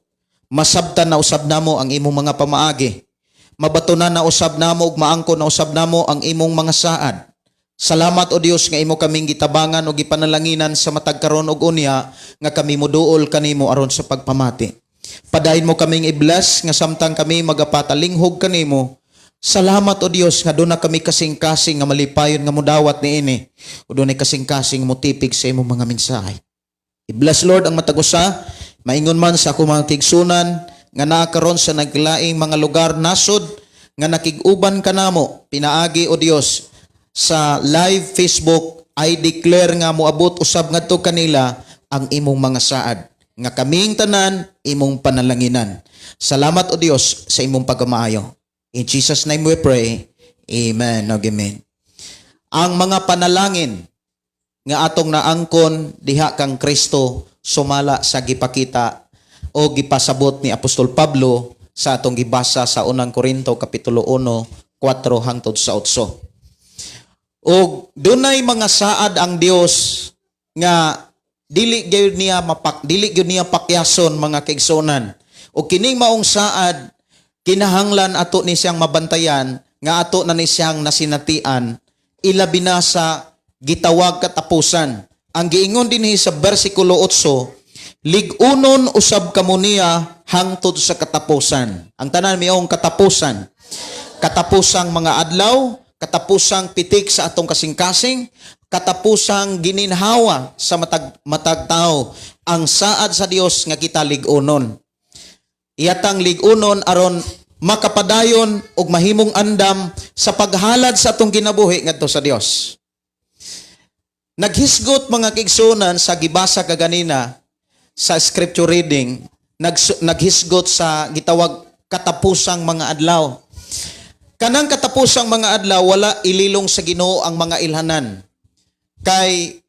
Masabtan na usab namo ang imong mga pamaagi. Mabatunan na usab namo ug maangko na usab namo ang imong mga saad. Salamat, o Dios, nga imo kaming gitabangan ug gipanalanginan sa matag karon ug unya nga kami moduol kanimo aron sa pagpamati. Padayon mo kaming i-bless nga samtang kami magapatalinghog kanimo. Salamat, o Dios, nga duna kami kasing-kasing nga malipayon nga mudawat niini. O dunay kasing-kasing mutipig sa imong mga mensahe. I-bless, Lord, ang matag usa, maingon man sa akong mga tigsunan nga naa karon sa naglaing mga lugar, nasod, nga nakig-uban kanamo pinaagi, o Dios, sa live Facebook. I declare nga moabot usab ngadto kanila ang imong mga saad nga kaming tanan imong panalanginan. Salamat, o Dios, sa imong pagkamaayo. In Jesus' name we pray. Amen. Amen. Ang mga panalangin nga atong naangkon diha kang Kristo sumala sa gipakita o gipasabot ni Apostol Pablo sa atong gibasa sa Unang Korinto kapitulo 1, 4 hangtod sa 8. Og dunay mga saad ang Dios nga dili gyud niya pakyason, mga kaigsuonan. Og kining maong saad, kinahanglan ato ni siyang mabantayan nga ato na ni siyang nasinatian, ilabi na sa gitawag katapusan. Ang giingon dinhi sa bersikulo 8, lig-unon usab kamo niya hangtod sa katapusan. Ang tanan miong katapusan. Katapusang mga adlaw, katapusang pitik sa atong kasing-kasing, katapusang gininhawa sa matag matag tao. Ang saad sa Dios nga kita lig-unon. Iyatang lig-unon aron makapadayon og mahimong andam sa paghalad sa atong kinabuhi ngadto sa Dios. Naghisgot, mga kaigsuonan, sa gibasa kaganina sa scripture reading, naghisgot sa gitawag katapusang mga adlaw. Kanang katapusang mga adlaw, wala ililong sa Ginoo ang mga ilhanan. Kay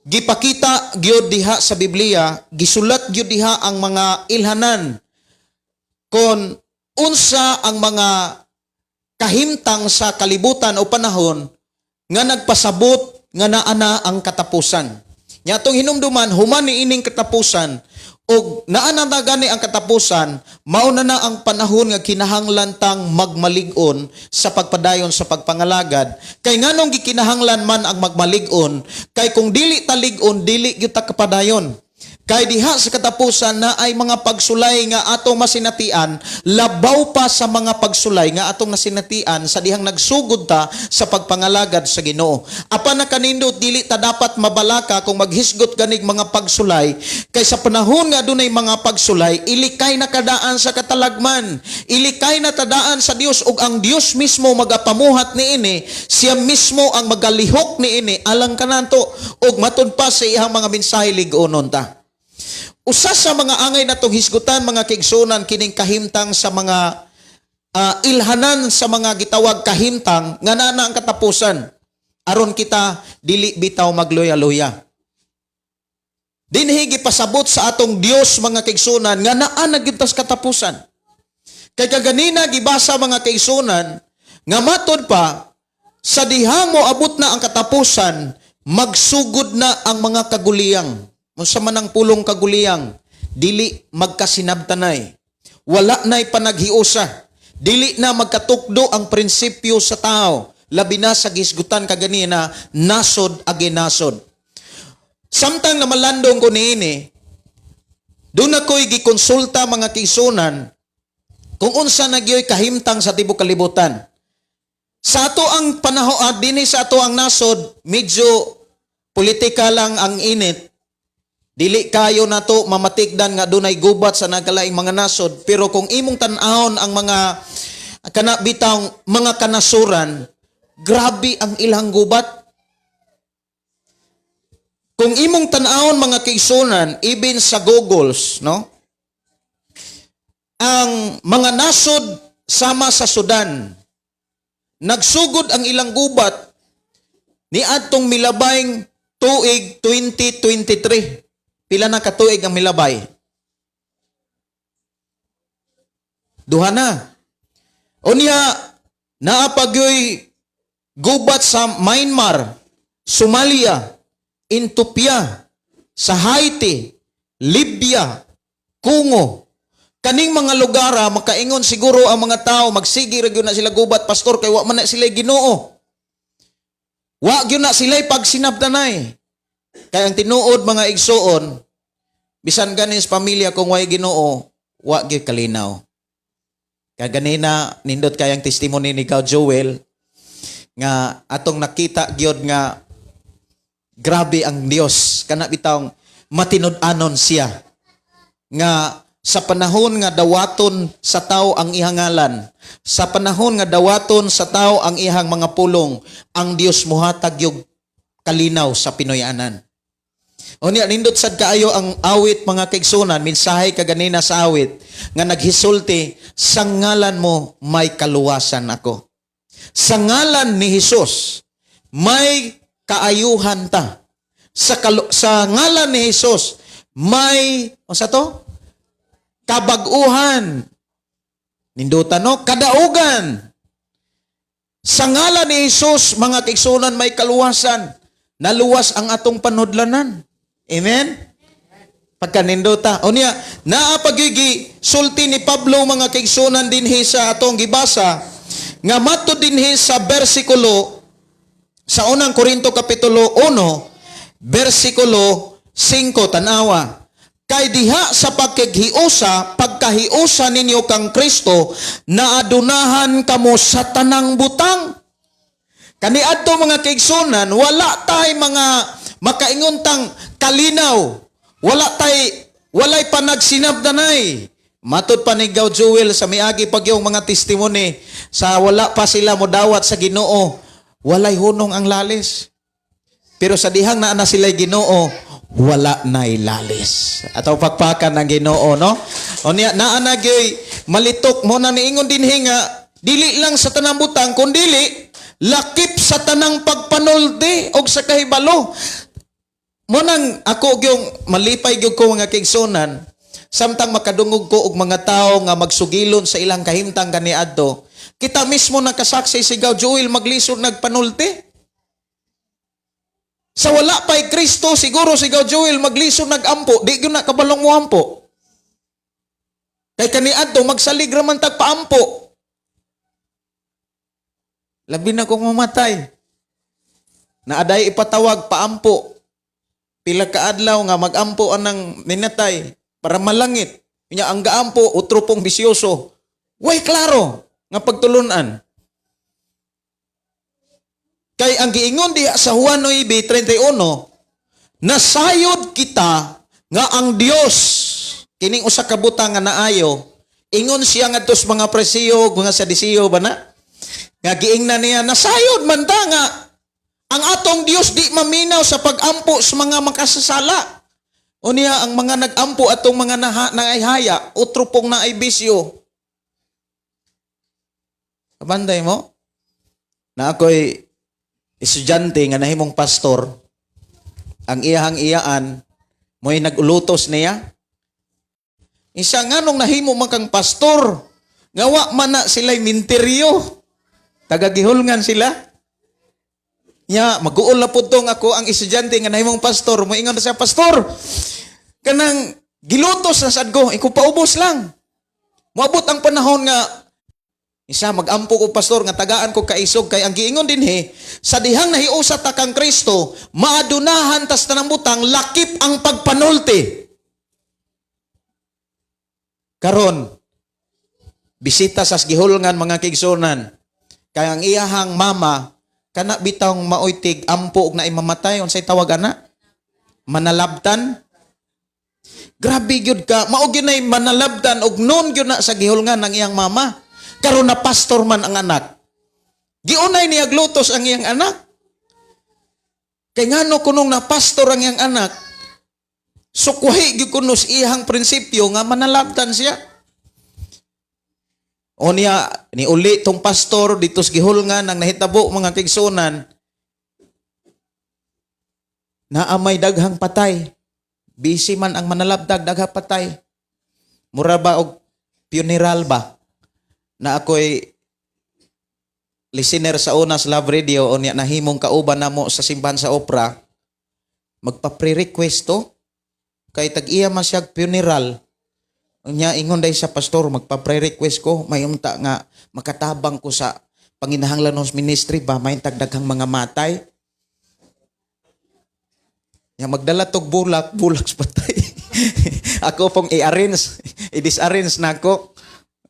gipakita gyud diha sa Biblia, gisulat gyud diha ang mga ilhanan kon unsa ang mga kahimtang sa kalibutan o panahon nga nagpasabot nga naa na ang katapusan. Nya atong hinumduman, human ni ining katapusan og naa na na gani ang katapusan, mao na na ang panahon nga kinahanglan tang magmalig-on sa pagpadayon sa pagpangalagad. Kay nganong gikinahanglan man ang magmalig-on? Kay kung dili ta lig-on, dili gyud ta kapadayon. Kay diha sa katapusan na ay mga pagsulay nga atong masinatian, labaw pa sa mga pagsulay nga atong nasinatian sa dihang nagsugod ta sa pagpangalagad sa Ginoo. Apan nakanindot, dili ta dapat mabalaka kung maghisgot ganig mga pagsulay, kay sa panahon nga adunay mga pagsulay, ilikay na kadaan sa katalagman, ilikay na tadaan sa Dios, ug ang Dios mismo magapamuhat niini, siya mismo ang magalihok niini alang kananto ug matud pa sa iyang mga mensahe lig-onon ta. Usa sa mga angay natong hisgutan, mga kaigsuonan, kining kahimtang sa mga ilhanan sa mga gitawag kahimtang nga naa na ang katapusan aron kita dili bitaw magluya-luya. Dinhi gipasabot sa atong Dios, mga kaigsuonan, nga naa na gyud tas katapusan. Kay kaganina gibasa, mga kaigsuonan, nga matod pa sa dihang mo abot na ang katapusan, magsugod na ang mga kaguliyang. Unsa man ang pulong kaguliyang? Dili magkasinabtanay. Wala na'y panaghiusa. Dili na magkatukdo ang prinsipyo sa tao. Labi na sa gisgutan kaganina, nasod agi nasod. Samtang namalandong ko niini, doon ako'y gikonsulta, mga kaigsuonan, kung unsa na gyoy kahimtang sa tibok kalibutan. Sa ato ang panahon, dinhi sa ato ang nasod, medyo politika lang ang init. Dili kayo nato mamatikdan nga dunay gubat sa nagkalaing mga nasod, pero kung imong tan-awon ang mga kana bitawng mga kanasuran, grabe ang ilang gubat. Kung imong tan-awon, mga kaigsuonan, even sa Googles, no? Ang mga nasod sama sa Sudan, nagsugod ang ilang gubat ni adtong milabayng tuig 2023. Pila na katuig ang milabay? 2 na. Unya, naa pa gyoy gubat sa Myanmar, Somalia, Ethiopia, sa Haiti, Libya, Congo. Kaning mga lugar, makaingon siguro ang mga tao, magsige ra gyud na sila gubat, pastor, kay wa man na sila Ginoo. Wa gyud na sila pagsinabtanay. Kay ang tinuod, mga igsuon, bisan ganin sa pamilya kung way Ginoo, wa gyud kalinaw. Kaya ganina nindot kayang testimony ni Ikaw Joel nga atong nakita gyud nga grabe ang Dios, kana bitawng matinud-anon siya nga sa panahon nga dawaton sa tao ang iyang ngalan, sa panahon nga dawaton sa tao ang iyang mga pulong, ang Dios muhatag yung kalinaw sa Pinoyanan. Unya, nindot sad kaayo ang awit, mga kaigsuonan, mensahe kaganina sa awit nga naghisulti, "Sa ngalan mo may kaluwasan ako." Sa ngalan ni Hesus may kaayuhan ta. Sa ngalan ni Hesus may unsa to? Kabag-uhan. Nindutan, no? Kadaugan. Sa ngalan ni Hesus, mga kaigsuonan, may kaluwasan. Naluwas ang atong panudlanan. Amen? Pagkanindota. O niya, naa pagigi sulti ni Pablo, mga kaigsuonan, dinhi sa atong gibasa nga matud dinhi sa bersikulo sa Unang Korinto kapitulo 1 bersikulo 5, tanawa. "Kay diha sa pagkighiusa, pagkahiusa ninyo kang Kristo, naadunahan kamo sa tanang butang." Kaniadto, mga kaigsuonan, wala tay mga makaingontang kalinaw. Wala tay walay panagsinabdanay. Matod pa ni Gaw Joel sa miagi pag yung mga testimony sa wala pa sila modawat sa Ginoo, walay hunong ang lalis. Pero sa dihang naa na sila Ginoo, wala na'y lalis. Ato pakpakan ng Ginoo, no? O niya, naa na gyoy malitok mo na niingon dinhi nga dili lang sa tanang butang kundili lakip sa tanang pagpanulti og sa kahibalo. Mo nang ako gyung malipay gyud ko, mga kaigsuonan, samtang makadungog ko og mga tawo nga magsugilon sa ilang kahimtang kaniadto. Kita mismo nakasaksi si Gaw Joel maglisod nagpanulti. Sa wala pa'y Kristo, siguro si Gaw Joel maglisod nagampo, di gyud na kabalong mo ampo. Kay kaniadto magsalig ra man tag paampo. Labi na kung mamatay. Naaday ipatawag paampo. Pila ka adlaw nga magampo anang ninatay para malangit. Nya ang gaampo utro pong bisyoso. Way klaro nga pagtulunan. Kay ang giingon diha sa Juan 9:31, nasayod kita nga ang Dios kining usa ka butang nga naayo, ingon siya ngadto sa mga Parisiyo, mga Sadisiyo ba na? Nga giingnan niya, nasayod man ta nga ang atong Dios di maminaw sa pagampo sa mga makasasala. O niya ang mga nagampo atong mga naayhaya, utro pong naay bisyo. Kabanday mo? Na ako'y estudyante nga nahimong pastor, ang iyahang iyaan, mo'y nagulutos niya. Isa nga nung nahimo man kang pastor, nga wa man na sila'y minteryo. Tagagihulngan sila. Nya, mag-uol na po tong ako ang estudyante nga nahimong pastor. Moingon na siya, "Pastor, kanang gilutos na sad ko, ikaw paubos lang." Moabot ang panahon nga isa magampo ko, pastor, nga tagaan ko kaisog kay ang giingon dinhi sa dihang nahiusa ta kang Kristo, maadunahan tas tanang butang lakip ang pagpanulti. Karon bisita sa gihulngan, mga kaigsuonan, kay ang iyahang mama kana bitawng maoy tig ampo og naay mamatay, unsay tawag ana, manalabtan. Grabe gyud ka, mao gyud nay manalabtan og noon gyud na sa gihulngan ng iyang mama. Karon na pastor man ang anak. Giunay niya glutos ang iyang anak. Kay ngano kunong na pastor ang iyang anak, sukwahi gyud kuno sa iyang prinsipyo nga manalabtan siya. O niya, ni uli tong pastor dito sa gihulngan, ang nahitabo, mga kaigsuonan, naa may daghang patay. Busy man ang manalabdag, daghang patay. Mura ba og funeral ba? Na ako'y listener sa Unas Love Radio o niya nahimong kauban namo sa simbahan sa opera, magpa-pre-request to kay tag-iya man siya funeral. Nya ingon day sa pastor, "Magpa-pre-request ko, may unta nga makatabang ko sa panginahanglan ng ministry ba, may tagdaghang mga matay." Nya magdala tog bulak, bulak sa patay. Ako pong i-arrange, i-disarrange na ako.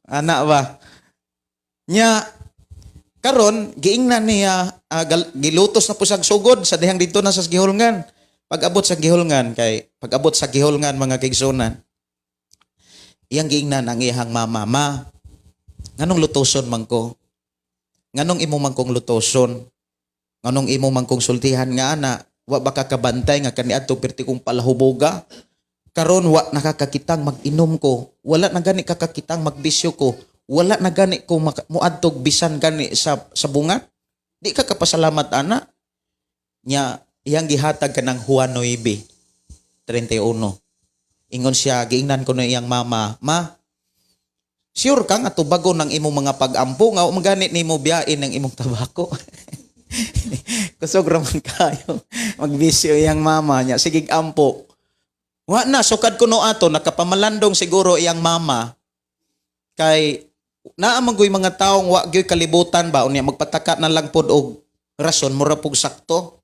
Ana ba? Nya karon giingnan niya gilutos na po sa sugod sa dihang dito na sa gihulngan. Pag-abot sa gihulngan, kay pag-abot sa gihulngan, mga kaigsuonan, iyang giingnan ang iyang mama, "Ma, nganong lutoson man ko? Nganong imo man kong lutoson? Nganong imo man kong sultihan nga ana? Wa ba ka kabantay nga kaniadto perti kong palahuboga? Karon wa nakakakitang mag-inom ko. Wala na gani kakakitang magbisyo ko. Wala na gani ko muadtog bisan gani sa bungat. Di ka kapasalamat ana?" Nya iyang gihatag kanang Juan 9:31. Ingon siya, giingnan ko na iyang mama, "Ma, sure ka nga tubagon ng imong mga pag-ampo nga wa man gani nimo biyain ang imong tabako?" Kusog ra man kayo. Magbisyo iyang mama niya. Sige ampo. Wa na, sukad kuno ato, nakapamalandong siguro iyang mama. Kay naa man goy mga taong wa gyoy kalibutan ba, unya magpataka na lang pod og rason, mura pug sakto.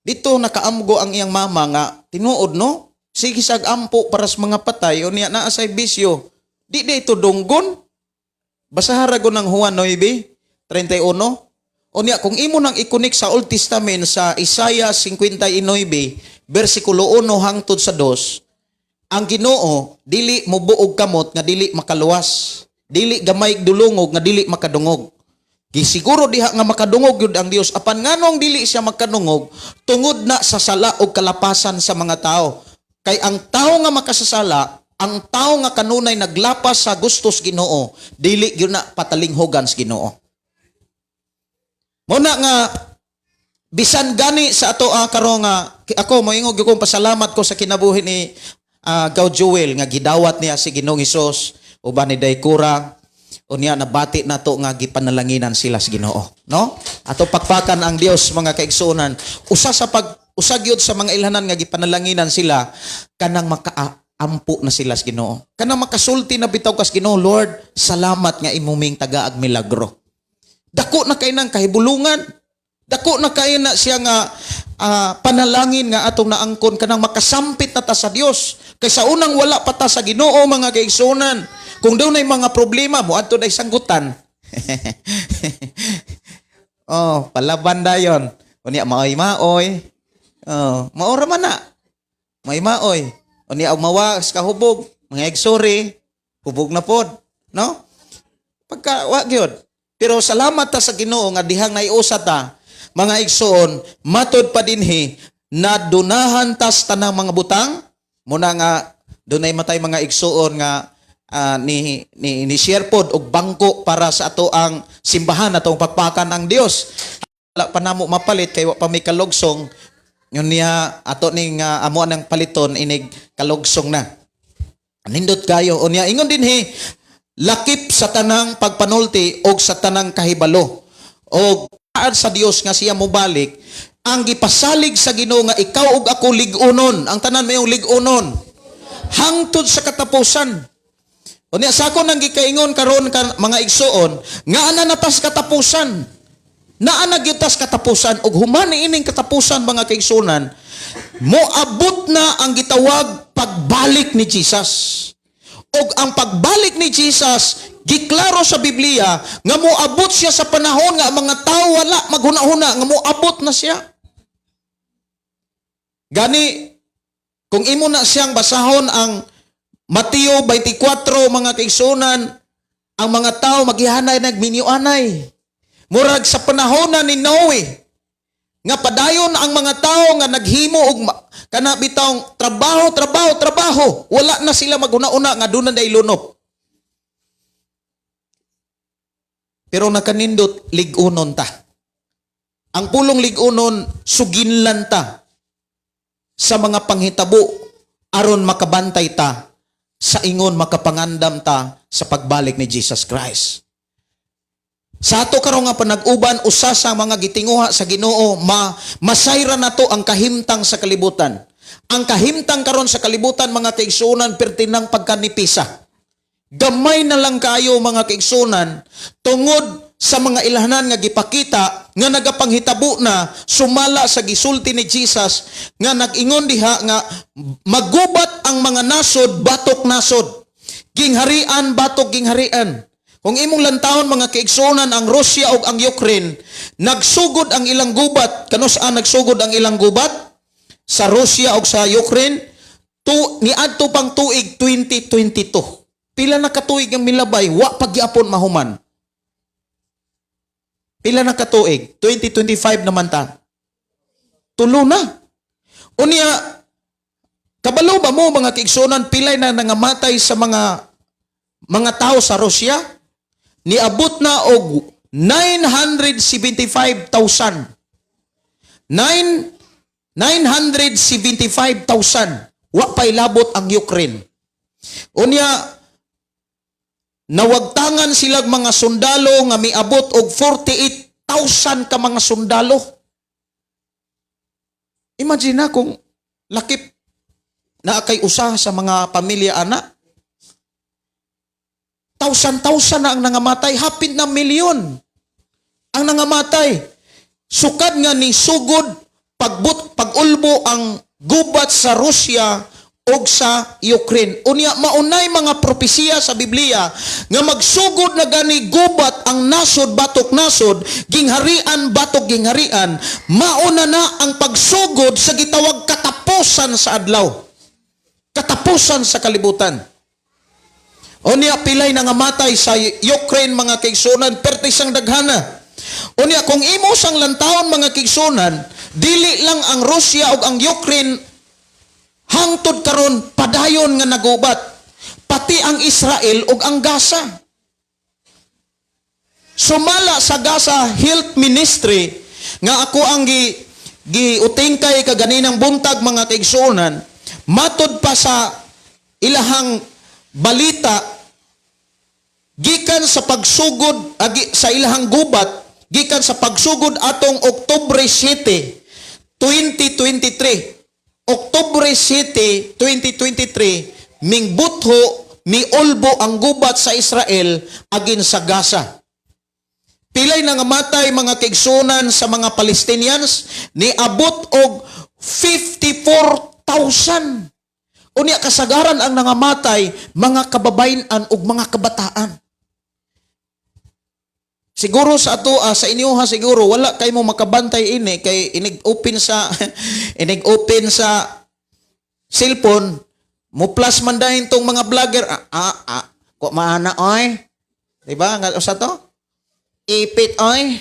Dito nakaamgo ang iyang mama nga tinuod no. Sige sag ampo para sa mga patay unya naa say bisyo. Di di ito dunggon. Basahara ko ng Juan 9:31. Unya kung imo nang i-connect sa Old Testament sa Isaiah 59 bersikulo 1 hangtod sa 2, ang Ginoo dili mobuog kamot nga dili makaluwas, dili gamay dulungog nga dili makadungog. Gisiguro diha nga makadungog yun ang Dios, apan nganong dili siya makadungog? Tungod na sa sala o kalapasan sa mga tao. Kay ang tao nga makasasala, ang tao nga kanunay naglapas sa gustos Ginoo, dili gyud na patalinghugan sa Ginoo. Muna nga bisan gani sa ato karon nga ako moingon gyud kong pasalamat ko sa kinabuhi ni Gaw Joel nga gidawat niya si Ginoong Hesus uban ni Daykura, unya nabati nato nga gipanalanginan sila sa Ginoo, no? Ato pakpakan ang Dios, mga kaigsuonan. Usa sa pag usa gyud sa mga ilhanan nga gipanalanginan sila, kanang makaampo na sila sa Ginoo, kanang makasulti na bitaw kas Ginoo, "Lord, salamat nga imo ming tagaag milagro." Dako na kay nang kahibulungan. Dako na kaayo na siya nga panalangin nga atong naangkon, kanang makasampit na ta sa Dios. Kay sa unang wala pa ta sa Ginoo, mga kaigsuonan, kung dunay mga problema mo adto day sanggutan. Oh, palaban dayon. Unya maoy maoy. Oh, maora man na. May maoy. Unya og mawas kahubog, mga igsuri, hubog na pod, no? Pagka wa gyud. Pero salamat ta sa Ginoo nga dihang naiusa ta, mga igsoon, matod pa dinhi na dunahan tas tanang mga butang muna nga dunay matay mga igsoon nga ni share pod og bangko para sa ato ang simbahan, atong pakpakan ang Dios. Wala pa namo mapalit kay wa pa may kalugsong. Yun niya ato ning amo nang paliton inig kalugsong na. Nindot kayo. Unya ingon dinhi, lakip sa tanang pagpanulti og sa tanang kahibalo og saad sa Dios nga siya mobalik. Ang gipasalig sa Ginoo nga ikaw ug ako lig-unon, ang tanan mayong lig-unon hangtod sa katapusan. Unya sa ako nang gikaingon karon ka, mga igsuon, nga ana natas katapusan. Naa na gyud tas katapusan, ug human ining katapusan, mga kaigsunan, moabot na ang gitawag pagbalik ni Jesus. Og ang pagbalik ni Jesus, giklaro sa Biblia nga moabot siya sa panahon nga ang mga tao wala maghuna-huna nga moabot na siya. Gani kung imo na siyang basahon ang Mateo 24, mga kaigsunan, ang mga tao maghihanay nagminyo-anay. Murag sa panahon na ni Noe, nga padayon ang mga tao nga naghimo og kana bitawng trabaho, trabaho, trabaho. Wala na sila maghuna-una nga doon na lunop. Pero nakanindot, lig-unon ta. Ang pulong lig-unon, suginlan ta sa mga panghitabo aron makabantay ta sa ingon makapangandam ta sa pagbalik ni Jesus Christ. Sa ato karon nga panag-uban, usa sa mga gitinguha sa Ginoo, masayra nato ang kahimtang sa kalibutan. Ang kahimtang karon sa kalibutan, mga kaigsuonan, pertinang pagkanipisa. Gamay na lang kayo, mga kaigsuonan, tungod sa mga ilhanan nga gipakita nga nagapanghitabo na sumala sa gisulti ni Jesus nga nag-ingon diha nga magubat ang mga nasod batok nasod, gingharian batok gingharian. Kung imong lantawon, mga kaigsuonan, ang Russia ug ang Ukraine, nagsugod ang ilang gubat. Kanus-a nagsugod ang ilang gubat sa Russia ug sa Ukraine? Tu, niadto pang tuig 2022. Pila na katuig ang milabay, wa pagyapon mahuman. Pila na katuig? 2025 naman ta. Tulo na. Unya, kabalo ba mo, mga kaigsuonan, pilay na nangamatay sa mga tao sa Russia? Niabot na og 975,000. 975,000. Wa pa'y labot ang Ukraine. Unya, nawagtangan silang mga sundalo nga miabot og 48,000 ka mga sundalo. Imagine na kung lakip na kay usa sa mga pamilya ana. Thousand-thousand na ang nangamatay, hapit na milyon ang nangamatay. Sukad nga ni sugod pagbut pag-ulbo ang gubat sa Russia og sa Ukraine. Unya maunay mga propesiya sa Biblia nga magsugod na gani gubat ang nasod batok nasod, gingharian batok gingharian, mauna na ang pagsugod sa gitawag katapusan sa adlaw. Katapusan sa kalibutan. Unya pilay nangamatay sa Ukraine, mga kaigsunan, pertisang daghana. Unya kung imo sang lantawon, mga kaigsunan, dili lang ang Russia ug ang Ukraine hangtod karon padayon nga nagubat, pati ang Israel ug ang Gaza. Sumala sa Gaza Health Ministry nga ako ang giutingkay kaganinang buntag, mga kaigsuonan, matod pa sa ilahang balita, gikan sa pagsugod agi, sa ilahang gubat gikan sa pagsugod atong Oktubre 7, 2023, Oktubre 7, 2023, mingbutho miulbo ang gubat sa Israel agin sa Gaza. Pilay nangamatay, mga kaigsunan, sa mga Palestinians? Niabot og 54,000. Unya kasagaran ang nangamatay mga kababayen-an ug mga kabataan. Siguro sa ato sa inyo ha, siguro wala kay mo makabantay ini kay inig open sa cellphone mo, plus man dahin tong mga vlogger, ko maana oy. Di ba nga usa to? Ipit oy.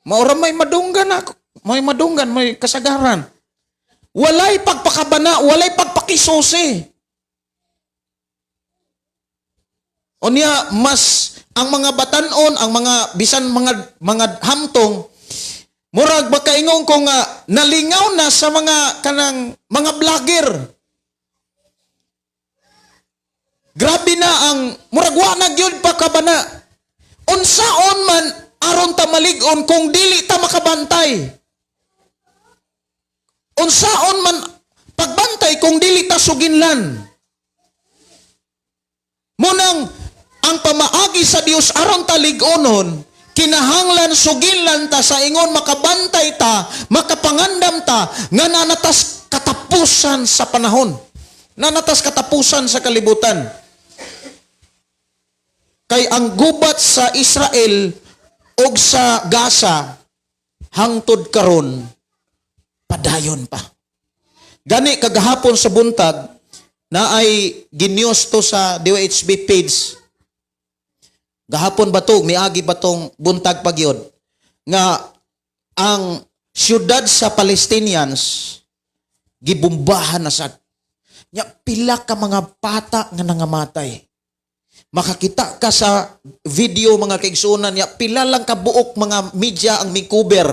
Maura may madunggan ako. May madunggan, may kasagaran. Walay pagpakabana, walay pagpakisusi. Unya mas ang mga batanon, ang mga bisan mga hamtong, murag makaingon ko nga nalingaw na sa mga kanang mga vlogger. Grabe na ang murag wa na gyud pa kabana. Unsaon man aron ta malig-on kung dili ta makabantay? Unsaon man pagbantay kung dili ta suginlan? Munang ang pamaagi sa Dios aron ta lig-onon, kinahanglan suginlan ta sa ingon makabantay ta, makapangandam ta nga nanatas katapusan sa panahon. Nanatas katapusan sa kalibutan. Kay ang gubat sa Israel ug sa Gaza hangtod karon padayon pa. Gani kagahapon sa buntag na ay ginews to sa DOHB page. Gahapon ba to, miagi ba tong buntag pagyod nga ang syudad sa Palestinians gibombahan na sad. Nya pila ka mga bata nga nangamatay. Makakita ka sa video, mga kaigsunan, nya pila lang ka buok mga media ang mi-cover.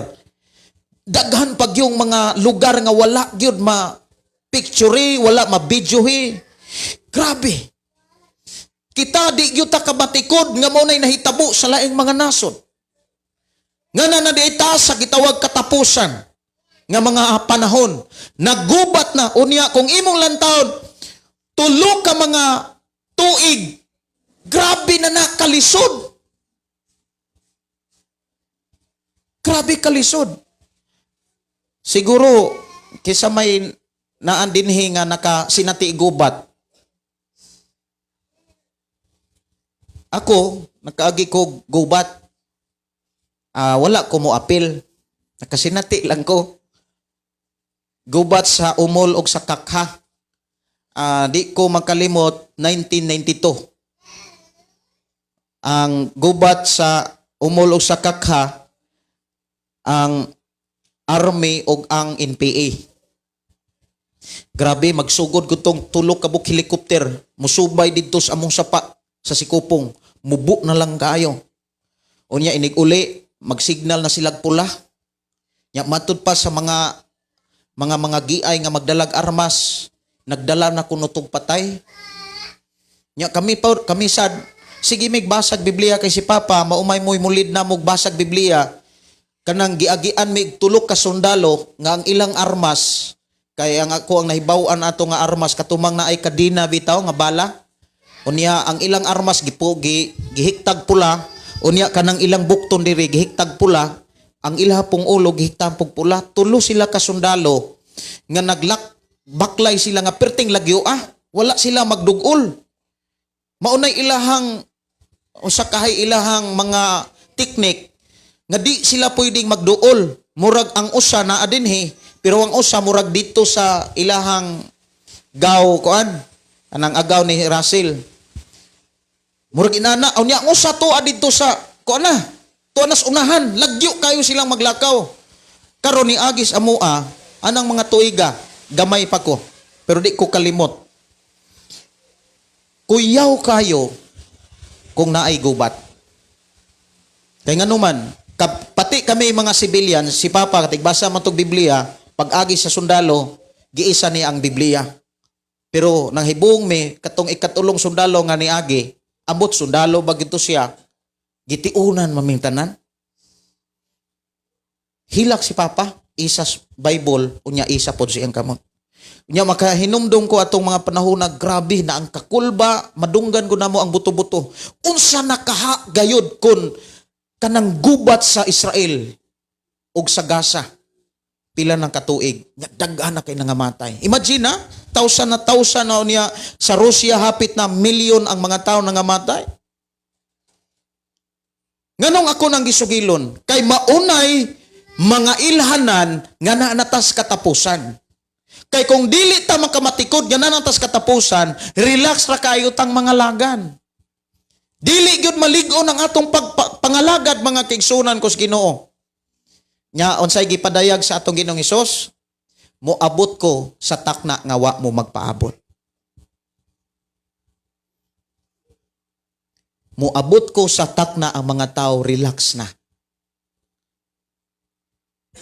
Daghan pag yung mga lugar nga wala gyud ma picture, wala ma videohi. Grabe. Kita di gyud ta kabatikod nga mao nay nahitabo sa laing mga nasod. Nga na nadiita sa gitawag katapusan nga mga panahon. Nagubat na. Unya kung imong lantawon 3 ka mga tuig, grabe na nakalisod. Grabe kalisod. Siguro kisa may naan dinhi nga nakasinati gubat. Ako, nakaagi ko gubat. Wala ko mo apil. Nakasinati lang ko. Gubat sa Umol og sa Kakha. Di ko makalimot, 1992. Ang gubat sa Umol og sa Kakha, ang Army og ang NPA. Grabe, magsugod ko tong 3 ka buok helicopter. Musubay didto sa among sapa sa Sikupong. Mubo na lang kaayo. Unya inig uli, magsignal na silag pula. Nya matud pa sa mga giay nga magdalag armas, nagdala na kuno tog patay. Nya kami pa, kami sad sige mig basag Biblia kay si Papa maumay mo'y mulid na mog basag Biblia. Kanang giagian mig 3 ka sundalo nga ang ilang armas, kay ang ako ang nahibaw-an ato nga armas katumang na ay kadina bitaw nga bala. Unya ang ilang armas gihiktag pula, unya kanang ilang bukton diri gihiktag pula, ang ilaha pong ulo gihiktag pong pula. 3 sila ka sundalo nga naglak baklay sila nga perting lagyo wala sila magdugol. Maunay ilahang usa kahay ilahang mga teknik nga di sila pwedeng magduol. Murag ang usa naa dinhi, pero ang usa murag dito sa ilahang gaw kuan, anang agaw ni Russell. Murag inana, unya ang usa tuwa dito sa kuan na, tuwa nas unahan, lagyo kayo silang maglakaw. Karon ni Agis amoa, anang mga tuiga, gamay pa ko, pero di ko kalimot. Kuyaw kayo kung naay gubat. Kay nganuman, pati kami mga civilian, si Papa, katigbasa man tog Biblia, pag-agi sa sundalo, giisa niya ang Biblia. Pero nang hibong mi, katong ikatulong sundalo nga niagi, ambot sundalo ba gito siya, gitiunan maming tanan. Hilak si Papa, isa Bible, unya isa pod siyang kamot. Unya makahinumdum ko atong mga panahon na grabe na ang kakulba, madunggan ko namo ang buto-buto. Unsa nakaha gayud kun Kanang gubat sa Israel ug sa Gaza, pila ng katuig nga daghan na kay nangamatay. Imagine na, thousand na thousand na niya sa Russia, hapit na milyon ang mga tao nangamatay. Nganong ako nang gisugilon? Kay maunay mga ilhanan nga naanatas katapusan. Kay kung dili ta makamatikod nga naanatas katapusan, relax ra kayo tang mga lagan. Dili gyud malig-on ang atong pangalagad, mga kaigsunan ko sa Ginoo. Nya unsay gipadayag sa atong Ginoong Hesus? Moabot ko sa takna nga wa mo magpaabot. Moabot ko sa takna ang mga tao relax na.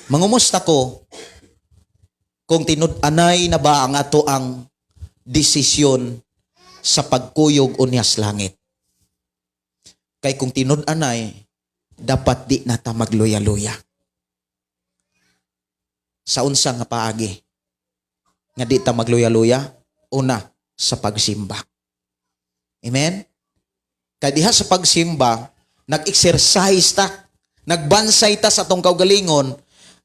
Mangumusta ko kung tinud-anay na ba ang ato ang desisyon sa pagkuyog unyas langit. Kay kung tinud-anay, dapat di na ta magluya-luya. Sa unsa nga paagi nga di ta magluya-luya? Una, sa pagsimba. Amen? Kay diha sa pagsimba, nag-exercise ta, nagbansay ta sa atong kaugalingon,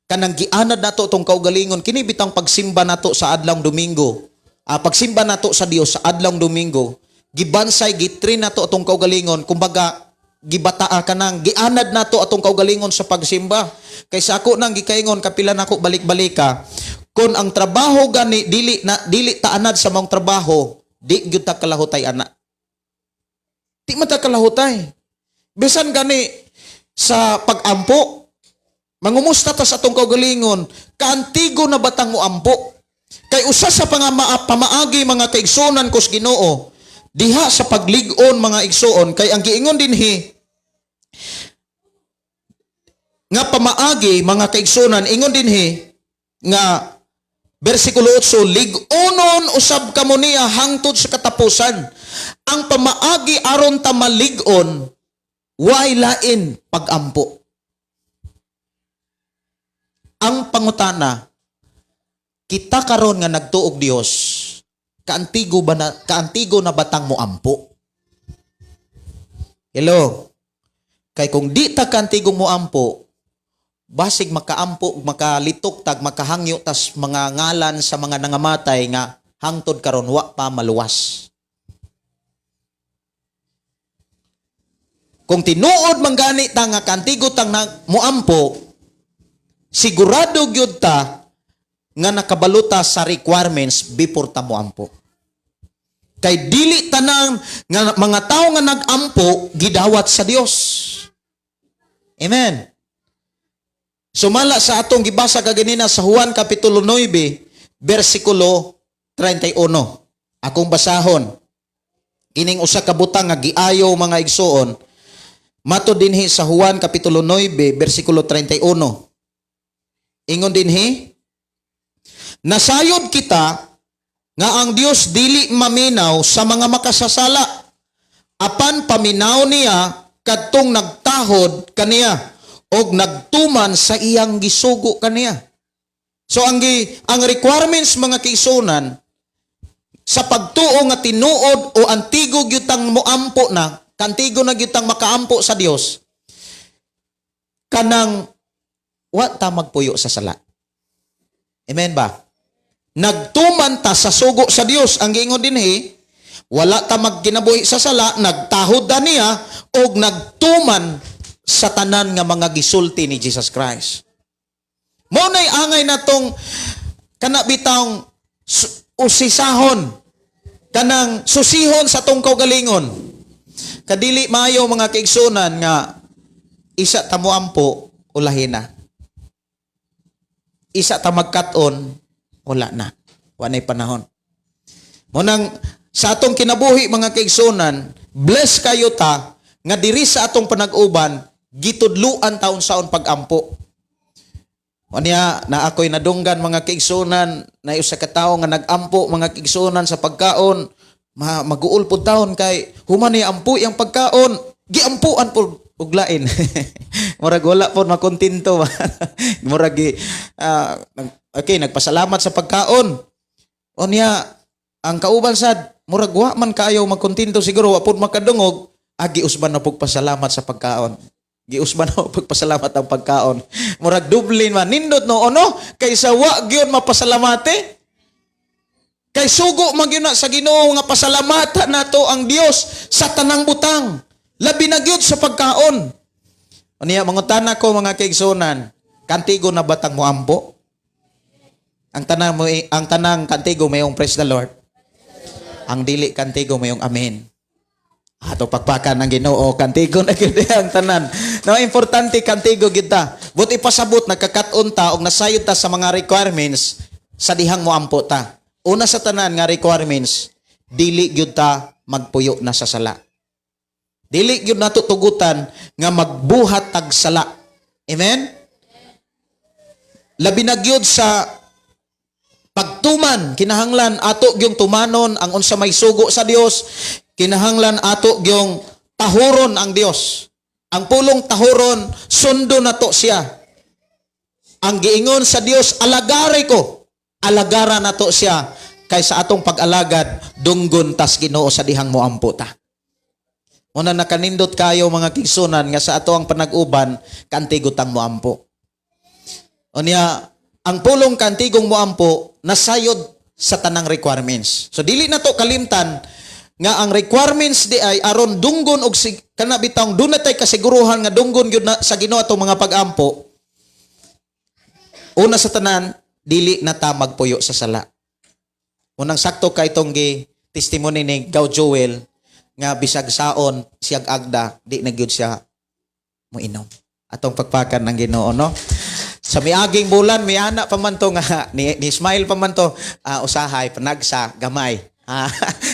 kanang gianad nato atong kaugalingon, kini bitang pagsimba nato sa adlawng Domingo. Pagsimba nato sa Dios sa adlawng Domingo, gibansay, gitrain nato atong kaugalingon, kumbaga gibataa kanang gianad nato atong kaugalingon sa pagsimba. Kay sa ako nang gikaingon kapila nako balik-balika, kon ang trabaho gani dili na dili taanad sa maong trabaho, di gyud ta kalahutay ana. Di man ta kalahutay. Bisan gani sa pag-ampo, mangumusta ta sa atong kaugalingon, kaantigo na batang moampo. Kay usa sa pamaagi, mga kaigsunan ko sa Ginoo, diha sa paglig-on, mga igsuon, kay ang giingon dinhi nga pamaagi, mga kaigsunan, ingon dinhi nga bersikulo 8, lig-onon usab kamo niya hangtod sa katapusan. Ang pamaagi aron ta malig-on, way lain pagampo. Ang pangutana, kita karon nga nagtuog Dios, kaantigo na batang moampo? Hello? Kay kung di ta kaantigong moampo, basig makaampo, makalitok tag makahangyo tas mga ngalan sa mga nangamatay nga hangtod karon wa pa maluwas. Kung tinuod man gani ta nga kaantigo tang na moampo, sigurado gyud ta nga nakabaluta sa requirements before ta moampo. Kay dili tanang nga mga tawo nga nagampo gidawat sa Dios. Amen. Sumala sa atong gibasa kaganina sa Juan Kapitulo 9, versikulo 31. Akong basahon. Kining usa ka butang nga giayo, mga igsuon, mato dinhi sa Juan Kapitulo 9, versikulo 31. Ingon dinhi, nasayod kita nga ang Dios dili maminaw sa mga makasasala, apan paminaw niya kadtong nagtahod kaniya og nagtuman sa iyang gisugo kaniya. So ang requirements, mga kaigsunan, sa pagtuo nga tinuod o antigo gyud tang moampo na, kantigo na gyud tang makaampo sa Dios, kanang wa ta magpuyo sa sala. Amen ba? Nagtuman ta sa sugo sa Dios. Ang giingon dinhi, wala ta magkinabuhi sa sala, nagtahod ta niya og nagtuman sa tanan nga mga gisulti ni Jesus Christ. Mao nay angay natong kana bitawng usisahon, kanang susihon sa tong kaugalingon. Kadili maayo, mga kaigsunan, nga isa ta moampo, ulahin na. Isa ta magkat-on, wala na. Wa na'y panahon. Mao nang sa atong kinabuhi, mga kaigsunan, bless kayo ta nga diri sa atong panag-uban gitudluan taon saon pagampo. Unya na ako'y nadunggan, mga kaigsunan, na usa ka tawo nga nagampo, mga kaigsunan, sa pagkaon, maguol pud taon kay human ni ampo yang pagkaon, giampuan pud og lain. Murag wala pod makontento ba. Murag okay, nagpasalamat sa pagkaon. Unya ang kauban sad murag wa man kaayo magkontento, siguro wa pod makadungog, agi usban na pug pasalamat sa pagkaon. Giusban ako pagpasalamat ang pagkaon. Murag dublin man nindot no ono kaysa wa gyud mapasalamate. Kay sugo man gyud na sa Ginoo nga pasalamatan nato ang Dios sa tanang butang. Labi na gyud sa pagkaon. Unya, mangutana ko, mga kaigsunan, kantigo na batang moampo? Ang tanang mo ang tanang kantigo mayong "Praise the Lord." Ang dili kantigo mayong "Amen." Ato pakpakan ng Ginoo, kantigo na gyud ang tanan. No, importante kantigo gyud ta. But ipasabot nagkakat-on ta og nasayod ta sa mga requirements sa dihang moampo ta. Una sa tanan nga requirements, dili gyud ta magpuyo na sa sala. Dili gyud nato tugutan nga magbuhat tag sala. Amen? Labi na gyud sa pagtuman, kinahanglan ato gyung tumanon ang unsa may sugo sa Dios, kinahanglan ato gyung tahuron ang Dios. Ang pulong tahuron, sundo nato siya. Ang giingon sa Dios, "Alagare ko." Alagara nato siya kay sa atong pag-alagad, dunggon tas Ginoo sa dihang moampo ta. Una, nakanindot kayo, mga kaigsunan, nga sa ato ang panag-uban, kantigo tang moampo. Unya, ang pulong kantigong moampo nasayod sa tanang requirements. So dili na to kalimtan nga ang requirements di ay aron dunggon og sig, kana bitawng duna tay kasiguruhan nga dunggon gyud na sa Ginoo atong mga pagampo. Una sa tanan, dili na ta magpuyo sa sala. Unang sakto kay itong gi testimony ni Gaw Joel nga bisag saon siyag agda, di na gyud siya moinom. Atong pagpakan ng Ginoo, no? Sa miaging bulan, miana pa man to nga ni smile pa man to, usahay panagsa gamay.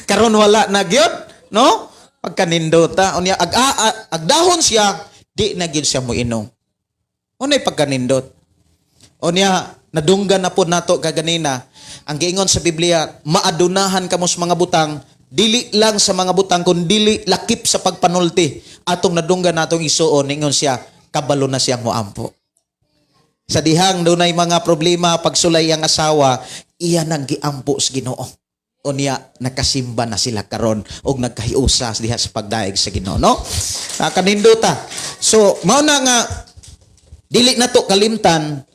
Karon wala na gyud, no? Pagkanindota unya agdahon siya, di na gyud siya moinom. Unay pagkanindot. Unya, nadunggan na pod nato kaganina ang giingon sa Biblia, maadunahan kamo sa mga butang, dili lang sa mga butang kun dili lakip sa pagpanulti. Atong nadunggan natong isuon, ingon siya kabalo na siyang moampo. Sa dihang dunay mga problema pagsulay ang asawa, iya nang giampo sa Ginoo. Unya nakasimba na sila karon og nagkahiusa diha sa pagdaig sa Ginoo, no? Nakanindota. So mao na nga dili nato kalimtan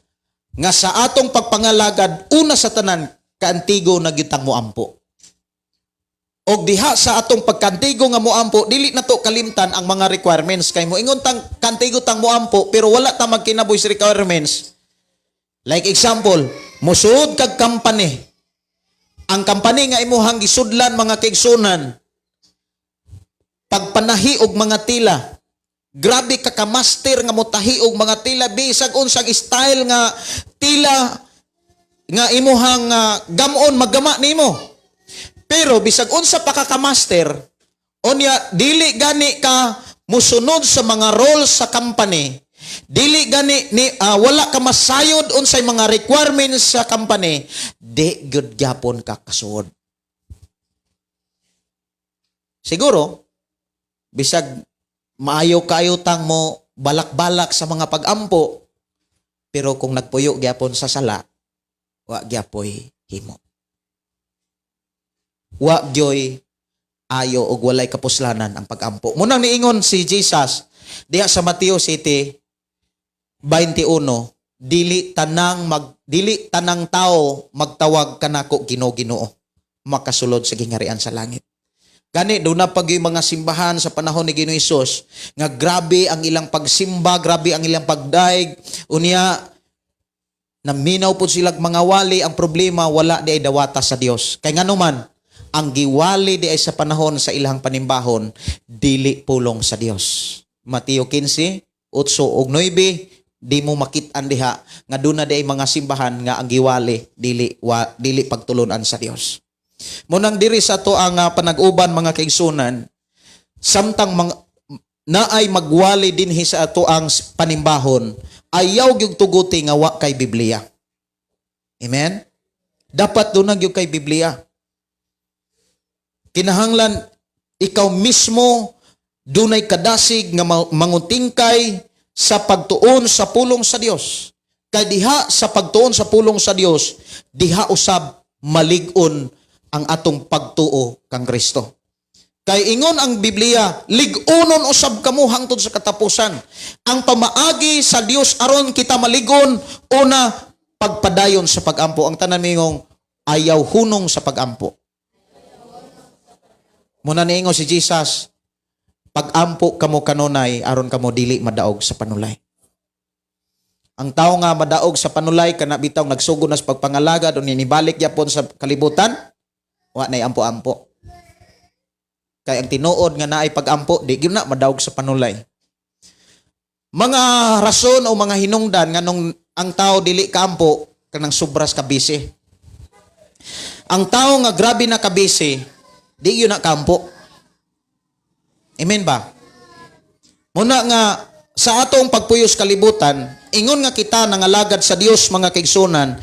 nga sa atong pagpangalagad, una sa tanan, kaantigo na gyud tang moampo. Og diha sa atong pagkantigo nga moampo, dili nato kalimtan ang mga requirements, kay moingon tang kantigo tang moampo pero wala ta magkinabuhi sa requirements. Like example, musuod kag company. Ang company nga imuhang gisudlan, mga kaigsunan, pagpanahi og mga tela. Grabe ka ka-master nga motahi og mga tela, bisag unsang style nga tela nga imuhang gamon, maggama nimo. Pero bisag unsa pa ka ka-master, unya dili gani ka musunod sa mga roles sa company, dili gani ni wala ka masayod unsay mga requirements sa company, di gyud gyapon ka kasuod. Siguro bisag maayo kayo tang mo balak-balak sa mga pag-ampo, pero kung nagpuyo gyapon sa sala, wa gyapoy himo. Wa gyoy ayo og walay kapuslanan ang pag-ampo. Munang niingon si Jesus diha sa Mateo 7:21, Dili tanang tao magtawag kanako 'Ginoo, Ginoo' makasulod sa gingharian sa langit." Gani doon na pag yung mga simbahan sa panahon ni Ginoong Hesus nga grabe ang ilang pagsimba, grabe ang ilang pagdaig. Unya naminaw po sila mga wali, ang problema, wala di ay dawata sa Dios. Kay ngano man ang giwali di ay sa panahon sa ilang panimbahon, dili pulong sa Dios. Mateo 15, 8 ug 9, di mo makit-an diha nga doon na di ay mga simbahan nga ang giwali dili pagtulunan sa Dios. Munang diri sa to ang panag-uban, mga kaigsunan, samtang mga naay magwali dinhi sa ato ang panimbahon, ayaw gyud tuguti nga wa kay Biblia. Amen? Dapat doon na gyud kay Biblia. Kinahanglan ikaw mismo dunay kadasig nga mangutingkay sa pagtuon sa pulong sa Dios. Kay diha sa pagtuon sa pulong sa Dios, diha usab malig-on ang atong pagtuo kang Kristo. Kay ingon ang Biblia, lig-unon usab kamo hangtod sa katapusan. Ang pamaagi sa Dios aron kita maligon, una, pagpadayon sa pagampo. Ang tanan mingong ayaw hunong sa pagampo. Muna niingon si Jesus, pagampo kamo kanunay aron kamo dili madaog sa panulay. Ang tao nga madaog sa panulay kana bitaw nagsugod na sa pagpangalagad o nibalik gyapon sa kalibutan, wa nay ampo-ampo. Kay ang tinuod nga naay pagampo, di gyud na madaog sa panulay. Mga rason o mga hinungdan nganong ang tao dili kaampo kanang sobras ka busy. Ang tao nga grabe na ka busy, di gyud na kaampo. Amen ba? Muna nga sa atong pagpuyos kalibutan, ingon nga kita nangalagad sa Dios, mga kaigsunan,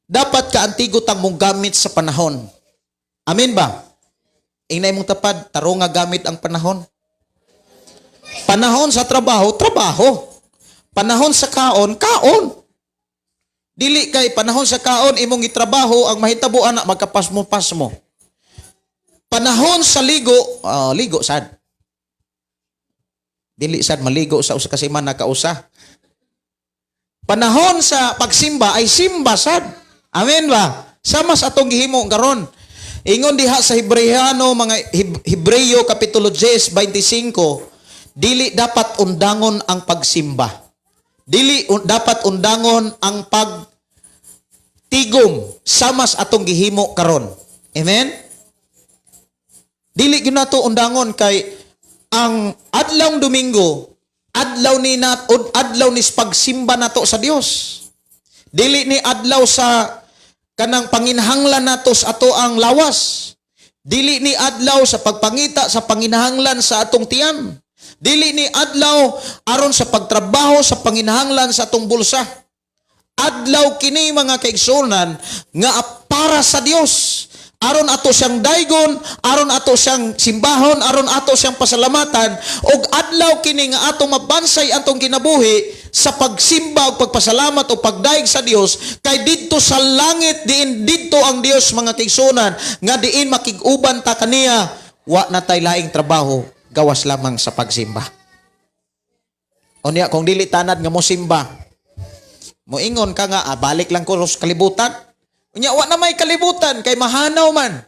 dapat kaantigo tang mong gamit sa panahon. Amen ba? Ingna imong tapad, tarong nga gamit ang panahon. Panahon sa trabaho, trabaho. Panahon sa kaon, kaon. Dili kay panahon sa kaon imong gitrabaho, ang mahitabo ana magkapasmo-pasmo. Panahon sa ligo, ligo sad. Dili sad maligo sa usa ka semana kausa. Panahon sa pagsimba ay simba sad. Amen ba? Sama sa atong gihimo karon. Ingon diha sa Hebreano, mga Hebreo kapitulo 10 25, dili dapat undangon ang pagsimba. Dili dapat undangon ang pagtigom sama sa atong gihimo karon. Amen? Dili gyud nato undangon kay ang adlawng Domingo, adlaw ni nat adlaw ni pagsimba nato sa Dios. Dili ni adlaw sa kanang panginahanglan nato sa ato ang lawas. Dili ni adlaw sa pagpangita sa panginahanglan sa atong tiyan. Dili ni adlaw aron sa pagtrabaho sa panginahanglan sa atong bulsa. Adlaw kini, mga kaigsunan, nga para sa Dios. Aron ato siyang daygon, aron ato siyang simbahon, aron ato siyang pasalamatan, ug adlaw kini nga ato mabansay atong kinabuhi sa pagsimba ug pagpasalamat o pagdayeg sa Dios, kay didto sa langit diin didto ang Dios, mga kaigsunan, nga diin makig-uban ta kaniya, wa na tay laing trabaho gawas lamang sa pagsimba. Unya kung dili tanad nga mosimba, moingon ka nga, balik lang ko sa kalibutan. Unya wa na may kalibutan kay mahanaw man.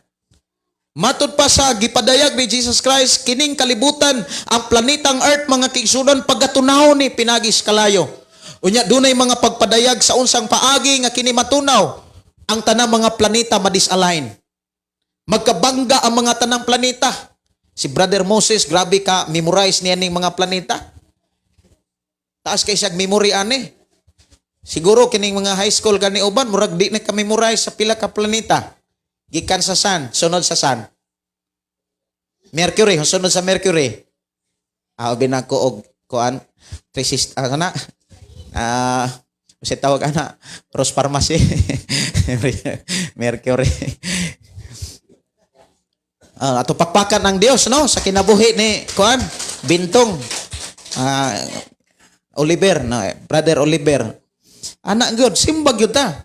Matud pa sa gipadayag ni Jesus Christ, kining kalibutan, ang planetang Earth, mga kaigsunan, pagatunaw ni pinagis kalayo. Unya dunay mga pagpadayag sa unsang paagi nga kini matunaw, ang tanang mga planeta madisalign. Magkabangga ang mga tanang planeta. Si Brother Moses, grabe ka memorize niya ning mga planeta. Taas kay siya memory ani. Siguro kining mga high school kani uban murag di na ka memorize sa pila ka planeta. Gikan sa sun, sunod sa sun. Mercury, sunod sa Mercury. Ubi na ko og kuan resist kana. Usa tawag ana, Rose Pharmacy. Mercury. Ato pakpakan ang Dios, no, sa kinabuhi ni kuan Bintong. Oliver, no, Brother Oliver. Anak gyud, simba gyud ta.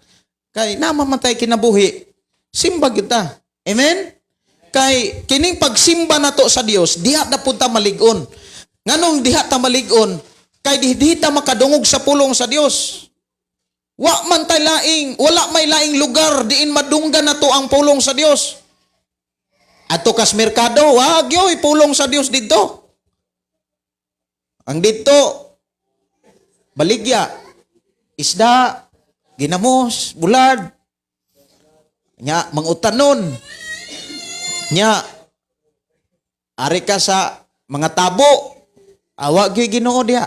Kay namamatay kinabuhi, simba gyud ta. Amen? Kay kining pagsimba nato sa Dios, diha na pud ta malig-on. Nganong diha ta malig-on? Kay di ta makadungog sa pulong sa Dios. Wa man tay laing, wala may laing lugar diin madunggan nato ang pulong sa Dios. Ato kas merkado, wag yoy pulong sa Dios didto. Ang didto baligya, isda, ginamos, bulad. Nya mangutanon. Nya ari ka sa mga tabo. Awa gyud Ginoo diha.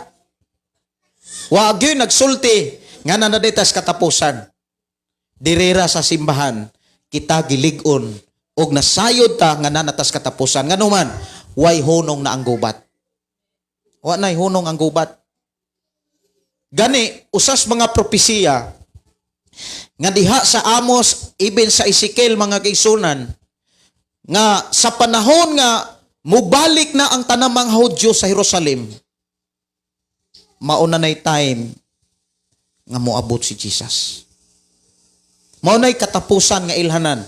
Wa gyud nagsulti nga na sa katapusan. Dirira sa simbahan kita gilig-on og nasayod ta nga nanatas katapusan, ngano man way hunong na ang gubat. Wa nay hunong ang gubat. Gani usas mga propesiya nga diha sa Amos, even sa Ezekiel, mga kaigsunan, nga sa panahon nga mubalik na ang tanang mga Hudyo sa Jerusalem, mauna nay time nga moabot si Jesus. Mao nay katapusan nga ilhanan.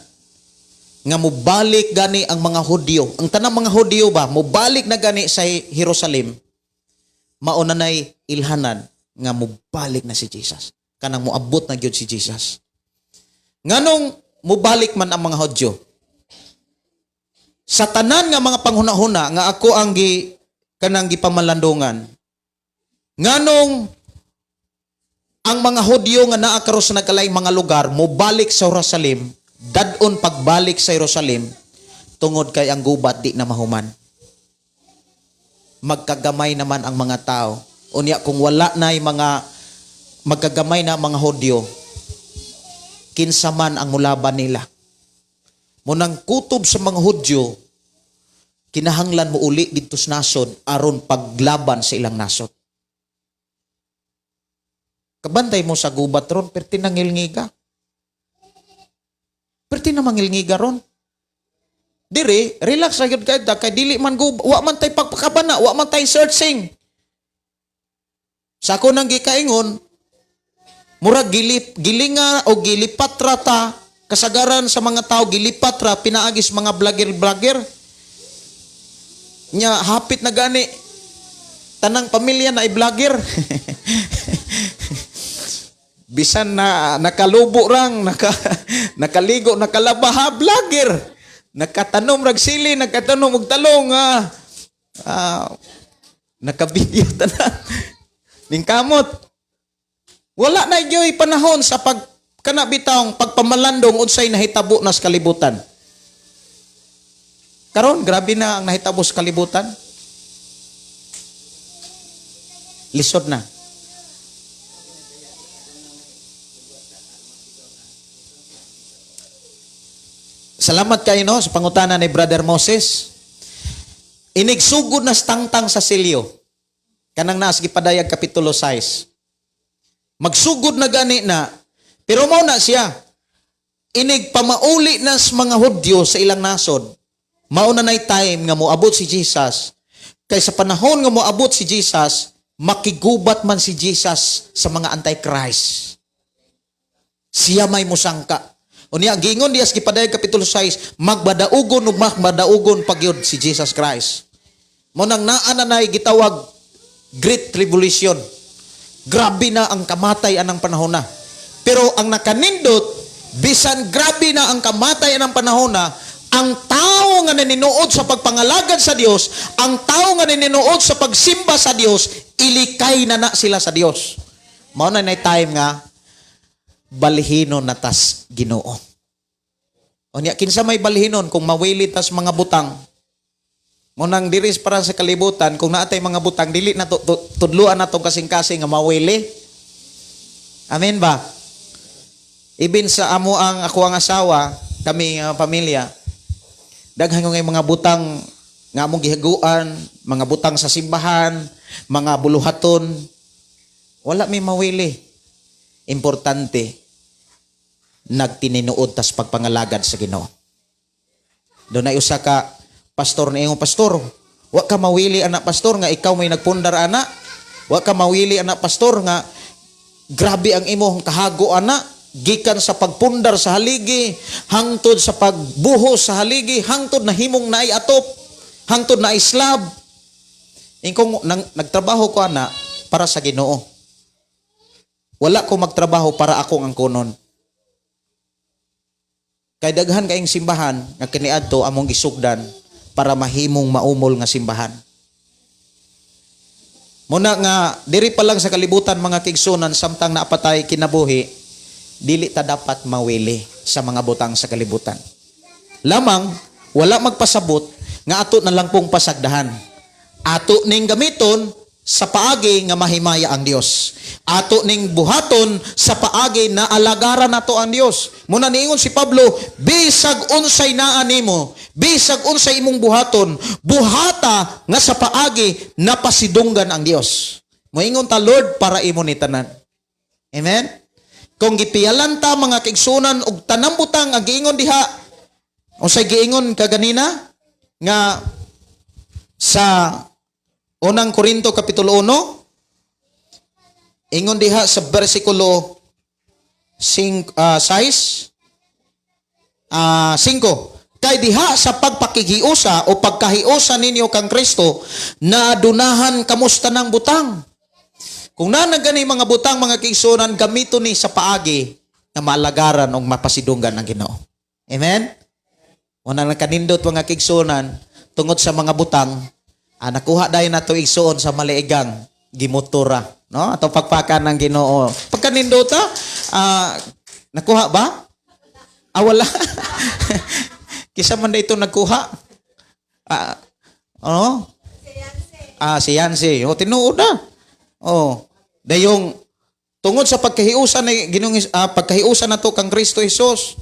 nga mobalik gani ang mga Hudyo. Ang tanang mga Hudyo ba mobalik na gani sa Jerusalem, mao na nay ilhanan nga mobalik na si Jesus. Kanang moabot na gyud si Jesus. Nganong mobalik man ang mga Hudyo? Sa tanan nga mga panghuna-huna nga ako ang kanang gipamalandungan, nganong ang mga Hudyo nga naa karon sa nagkalaing mga lugar mobalik sa Jerusalem, dadon pagbalik sa Jerusalem tungod kay ang gubat di na mahuman. Magkagamay naman ang mga tao. Unya kung wala na'y mga magkagamay na ang mga Hudyo, kinsa man ang mulaban nila. Munang kutob sa mga Hudyo, kinahanglan mo uli didto sa nasod aron paglaban sa ilang nasod. Kabantay mo sa gubat ron, perti nangilngiga. Perti na mangilngiga ron. Dire, relax ra gyud kay ta kay dili man gub, wa man tay pagpakabana, wa man tay searching. Sa ako nang gikaingon, murag gilinga o gilipat ra ta, kasagaran sa mga tao gilipat ra pinaagis mga vlogger-vlogger. Nya hapit na gani tanang pamilya na i-vlogger. Bisan na nakalubo rang, nakaligo, nakalaba, ha, vlogger. Nakatanom rag sili, nakatanom og talong, nakabidyo tanan. Ningkamot. Wala na gyoy panahon sa pag kana bitawng pagpamalandong unsay nahitabo na sa kalibutan. Karon grabe na ang nahitabo sa kalibutan. Lisod na. Salamat kayo no sa pangutana ni Brother Moses. Inigsugod na tangtang sa selyo. Kanang naas gipadayag kapitulo 6. Magsugod na gani na, pero mao na siya. Inig pamauli na sa mga Hudyo sa ilang nasod. Mao na nay time nga moabot si Jesus. Kay sa panahon nga moabot si Jesus, makigubat man si Jesus sa mga antichrist. Siya may musangka. Unya giingon diya sa gipadayag kapitulo 6, magbadaugon ug magbadaugon pagyud si Jesus Christ. Mo nang naa na nay gitawag Great Tribulation. Grabe na ang kamatay anang panahon na. Pero ang nakanindot, bisan grabe na ang kamatay anang panahon na, ang tao nga naninood sa pagpangalagad sa Dios, ang tao nga naninood sa pagsimba sa Dios, ilikay na na sila sa Dios. Mao na nay time nga balhinon na tas Ginoo. Unya kinsa may balhinon kung mawili tas mga butang. Mo nang diri para sa kalibutan kung naatay mga butang dili na tudluan natong kasing-kasing nga mawili. Amen ba? Ibin sa amo ang ako ang asawa, kami nga pamilya, daghan ko ngay mga butang nga among gihaguan, mga butang sa simbahan, mga buluhaton, wala may mawili. Importante, nagtininuod tas pagpangalagad sa Ginoo. Doon ay usa ka pastor na iyong pastor, wa ka mawili anak pastor nga ikaw may nagpundar ana. Wa ka mawili anak pastor nga grabe ang imong kahago ana, gikan sa pagpundar sa haligi, hangtod sa pagbuhos sa haligi, hangtod na himong naay atop, hangtod na slab. Ingkong nagtrabaho ko ana para sa Ginoo. Wala ko magtrabaho para akong angkonon. Kay daghan kaayong simbahan nga kaniadto among gisugdan para mahimong maumol nga simbahan. Muna nga diri pa lang sa kalibutan mga kigsunan samtang naapatay kinabuhi, dili ta dapat mawili sa mga butang sa kalibutan. Lamang wala magpasabot nga ato na lang pong pasagdahan. Ato ning gamiton sa paagi nga mahimaya ang Dios. Ato ning buhaton sa paagi na alagaran nato ang Dios. Muna niingon si Pablo, bisag unsay naa nimo, bisag unsay imong buhaton, buhata nga sa paagi napasidunggan ang Dios. Moingon ta, Lord, para imo ni tanan. Amen? Kung gipiyalan ta mga kaigsunan og tanang butang ang giingon diha, unsay giingon kaganina nga sa Unang Korinto Kapitulo 1, ingon diha sa versikulo 6, 5. Kay diha sa pagpakighiosa o pagkahiosa ninyo kang Kristo, naadunahan kamusta ng butang. Kung naa na gani mga butang, mga kaigsuonan, gamito ni sa paagi nga maalagaran o mapasidunggan ang Ginoo. Amen? Una nang kanindot, mga kaigsuonan, tungod sa mga butang, nakuha dayon nato igsuon sa maliigang gimotora, no? Ato pagpakan ng Ginoo. Pagkanindota, nakuha ba? Ah, wala. Kisa man na ito nagkuha. Ano? Ah, si Yancy. O, tinuod na. Oh. Dayong tungod sa pagkahiusan ni Ginoong pagkahiusan nato kang Kristo Jesus,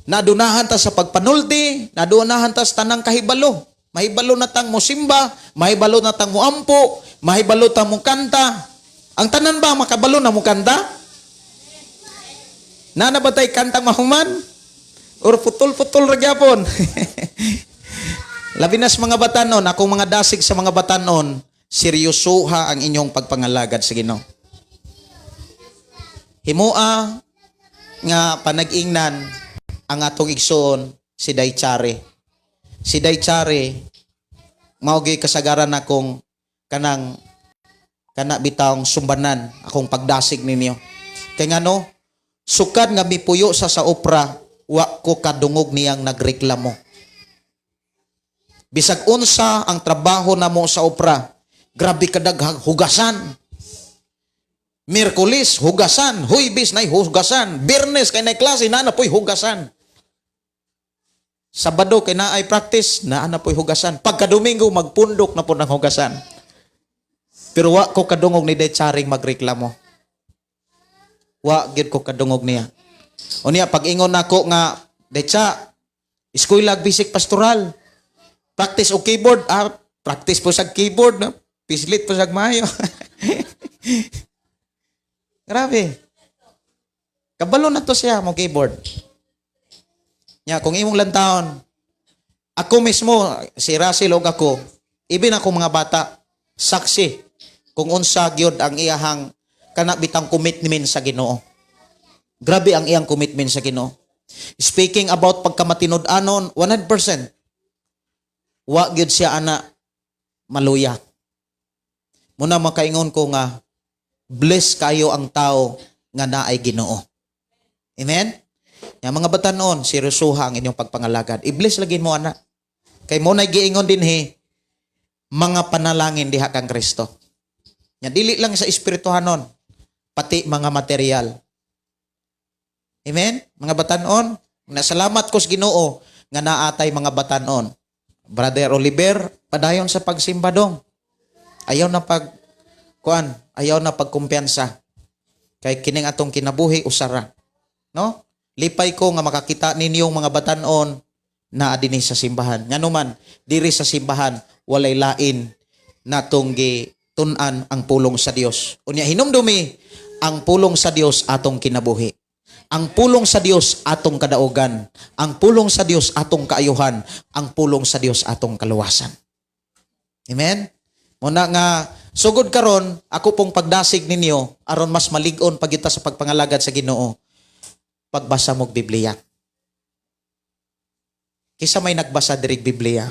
nadunahan ta sa pagpanulti, nadunahan ta sa tanang kahibalo. Mahibalo na tang mosimba, mahibalo na tang muampo, mahibalo tang mukanta. Ang tanan ba makabalo na mukanta? Naa na ba tay kantang mahuman? Or putol-putol ra gyapon? Labi nas mga batanon, akong mga dasig sa mga batanon, seryosoha ang inyong pagpangalagad sa Ginoo. Himoa nga panag-ingnan ang atong igsoon si Daychare. Si Daychare mao gyud kasagaran akong kanang kana bitawng sumbanan akong pagdasig ninyo. Kay ngano, sukad nga mipuyo sa opra, wa ko kadungog niyang nagreklamo. Bisag unsa ang trabaho namo sa opra, grabe kadaghang hugasan. Miyerkules, hugasan. Huybes, nay hugasan. Biyernes, kay nay klase, naa na po'y hugasan. Sabado, kay naay practice, naa na po'y hugasan. Pagka Domingo, magpundok na po ng hugasan. Pero wa ko kadungog ni Charing magreklamo. Wa gyud ko kadungog niya. O niya, pag ingon nako nga, Decha, eskwela basic pastoral. Practice o keyboard. Ah, practice po sa keyboard. No? Pislit po sa maayo. Grabe. Kabalo na to siya mo keyboard. Nya, kung imong lantawon, ako mismo, si Russell og ako, ibin ako mga bata, saksi kung unsa gyud ang iyahang kana bitang commitment sa Ginoo. Grabe ang iyang commitment sa Ginoo. Speaking about pagkamatinud-anon, 100%. Wa gyud siya ana maluya. Muna makaingon ko nga bless kayo ang tao nga naay Ginoo. Amen? Ya, mga batanon, seryosoha ang inyong pagpangalagad. I-bless lagi mo ana. Kay mo na giingon dinhi mga panalangin diha kang Kristo. Nya dili lang sa espirituhanon, pati mga material. Amen? Mga batanon, nasalamat ko sa Ginoo nga naatay mga batanon. Brother Oliver, padayon sa pagsimba dong. Ayaw na pag kuan, ayaw na pagkumpiyansa. Kay kining atong kinabuhi usara. No? Lipay ko nga makakita ninyong mga batanon na dinhi sa simbahan. Ngano man, diri sa simbahan walay lain natong gitun-an ang pulong sa Dios. Unya hinumdumi ang pulong sa Dios atong kinabuhi. Ang pulong sa Dios atong kadaugan. Ang pulong sa Dios atong kaayuhan. Ang pulong sa Dios atong kaluwasan. Amen? Muna nga sugod karon ako pong pagdasig ninyo aron mas malig-on pagita sa pagpangalagad sa Ginoo. Pagbasa mo og Biblia. Kisa may nagbasa diri Biblia?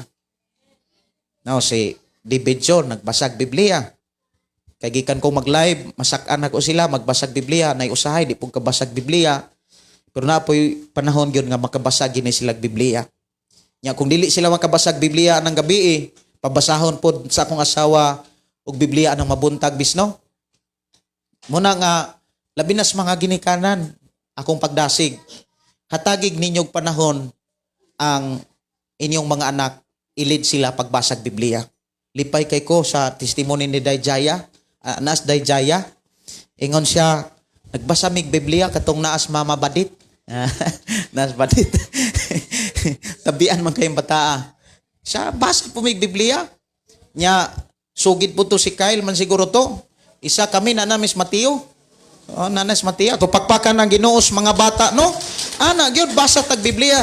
No, si David John nagbasag Biblia. Kay gikan ko mag-live, masak-an ako sila magbasag Biblia, nay usahay di pud kabasag Biblia. Pero naa poy panahon gyud nga makabasa gini sila Biblia. Nya kung dili sila makabasag Biblia anang gabi eh, pabasahon pod sa akong asawa og Biblia anang mabuntag bisno. Muna nga labi na sa mga ginikanan akong pagdasig. Hatagig ninyog panahon ang inyong mga anak, ilid sila pagbasag Biblia. Lipay kay ko sa testimony ni Dayjaya, Nas Dayjaya. Ingon siya, nagbasa mig Biblia katong naas Mama Badit. Naas Badit. Tabian man kayong bataa. Siya, basa po mig Biblia. Nya, sugid po to si Kyle man siguro to. Isa kami na namis Mateo. Oh, nanas Mateo. To pakpakan ng Ginoo sa mga bata, no? Ana, gyud basa tag Biblia.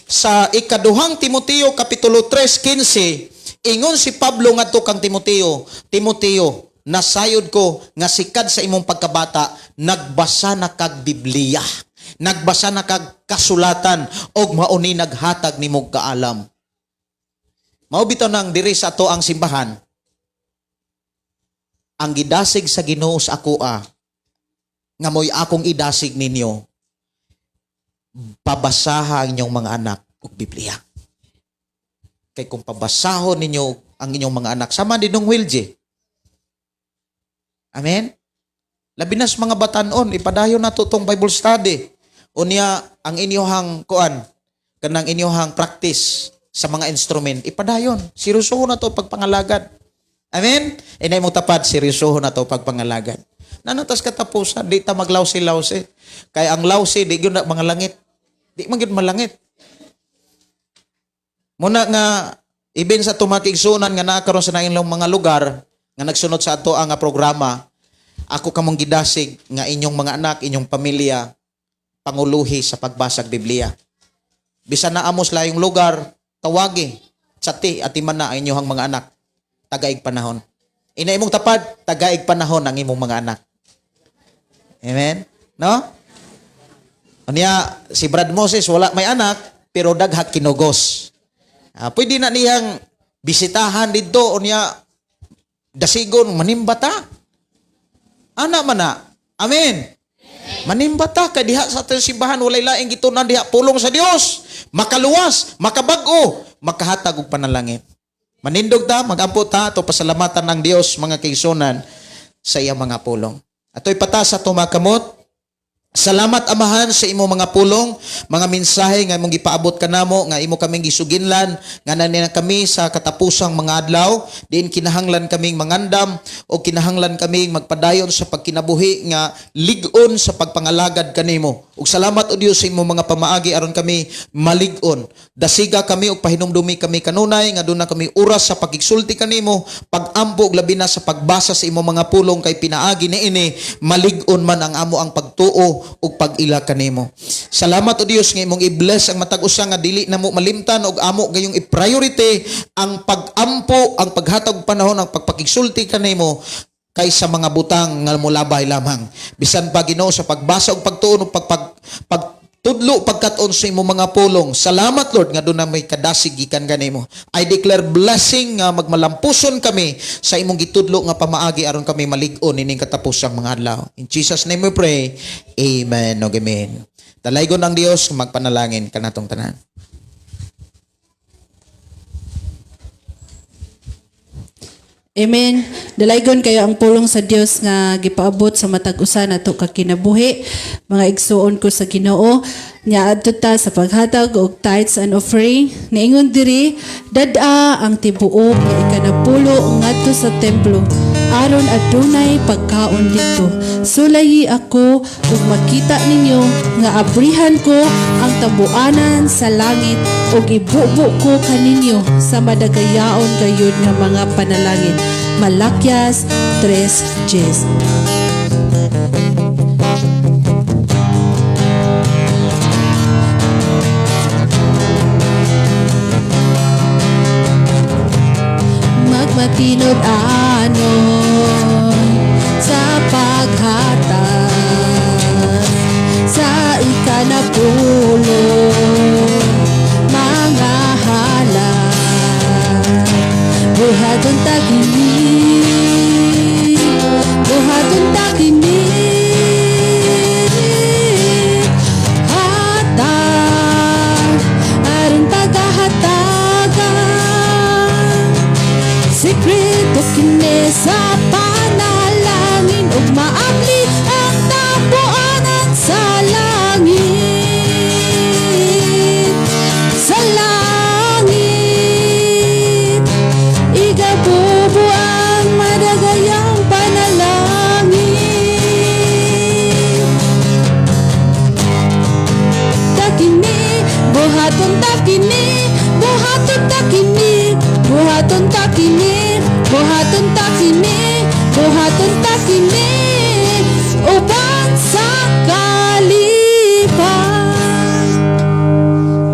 Sa ikaduhang Timoteo kapitulo 3:15, ingon si Pablo ngadto kang Timoteo, "Timoteo, nasayod ko nga sikad sa imong pagkabata, nagbasa na kag Biblia." Nagbasa na kag kasulatan og mao ni naghatag nimo kaalam. Mao bitaw nang diri sa ato ang simbahan, ang gidasig sa Ginoo sa akoa nga mo'y akong idasig ninyo, pabasaha ang inyong mga anak og Biblia. Kay kung pabasahon ninyo ang inyong mga anak, sama din nung Wilje. Amen? Labi na sa mga batanon, ipadayon nato tong Bible study. Unya, ang inyohang kuan, kanang inyohang practice sa mga instrument, ipadayon. Seryosohon na to pagpangalagad. Amen? Inay mo tapad, seryosohon na to pagpangalagad. Nanatas katapusan, di ta maglawsi-lawsi. Kay ang lawsi, di gyud na mga langit. Di man gyud malangit. Muna nga, ibin sa tumakigsunan nga naa karon sa nainlong mga lugar, nga nagsunod sa ato ang nga programa, ako kamong gidasig nga inyong mga anak, inyong pamilya, panguluhi sa pagbasag Biblia. Bisan na amos layong lugar, tawagi, tsati, atiman na ang inyong mga anak, tagaig panahon. Ina imong tapad, tagaig panahon ang imong mga anak. Amen? No? Unya, si Brad Moses wala may anak, pero daghag kinugos. Pwede na niyang bisitahan didto, unya, dasigon, manimbata. Ana man na. Amen. Manimbata kay diha sa atong simbahan walay laing gitunan diha pulong sa Dios. Makaluwas, makabag-o, makahatag og panalangin. Manindog ta, magampo ta, ato pasalamatan ng Dios mga kaigsunan sa iyang mga pulong. Ato'y patas sa tumakamot. Salamat Amahan sa imo mga pulong, mga mensahe nga imong gipaabot kanamo, nga imo kaming gisuginlan, nga nani kami sa katapusang mga adlaw, diin kinahanglan kaming mangandam o kinahanglan kaming magpadayon sa pagkinabuhi nga lig-on sa pagpangalagad kanimo. Ug salamat o Dios sa imong mga pamaagi aron kami malig-on. Dasiga kami ug pahinumdumi kami kanunay nga duna kami oras sa pagigsulti kanimo, pagampo ug labi na sa pagbasa sa imong mga pulong kay pinaagi niini malig-on man ang amo ang pagtuo ug pag-ila kanimo. Salamat o Dios nga imong i-bless ang matag usa nga dili namo malimtan og amo gayong i-priority ang pag-ampo, ang paghatag og panahon, ang pagpakigsulti kanimo kaysa mga butang nga molabay lamang. Bisan pa Ginoo sa pagbasa ug pagtuon ug pagtudlo pagkat-on sa imong mga pulong. Salamat Lord nga duna may kadasig gikan kanimo. I declare blessing nga magmalampuson kami sa imong gitudlo nga pamaagi aron kami malig-on ining katapusang mga adlaw. In Jesus name we pray. Amen ug amen. Dalaygon ang Dios magpanalangin kanatong tanan. Amen. Dalaygon kayo ang pulong sa Dios nga gipaabot sa matag usa nato ka kinabuhi. Mga igsuon ko sa Ginoo, nya adto ta sa paghatag og tithes and offering. Niingon diri, dad-a ang tibuok nga ikanapulo ngadto sa templo aron adunay pagkaon didto. Sulayi ako ug makita ninyo nga abrihan ko ang tabuanan sa langit ug ibubo ko kaninyo sa madagayaon gayud nga mga panalangin. Malakias 3:10. Magmatinud-anon sa paghatag sa ikanapulo mga halad. Buhaton ta kini, buhaton ta kini, hatag aron pagahatagan. Sekreto kini sa panalangin ug maabli ang tabuanan sa langit. Sa langit igabubo ang madagayang panalangin. Takini, buhaton takini, buhaton takini, buhaton takini, buhaton takini, buhaton takini, uban sa kalipay.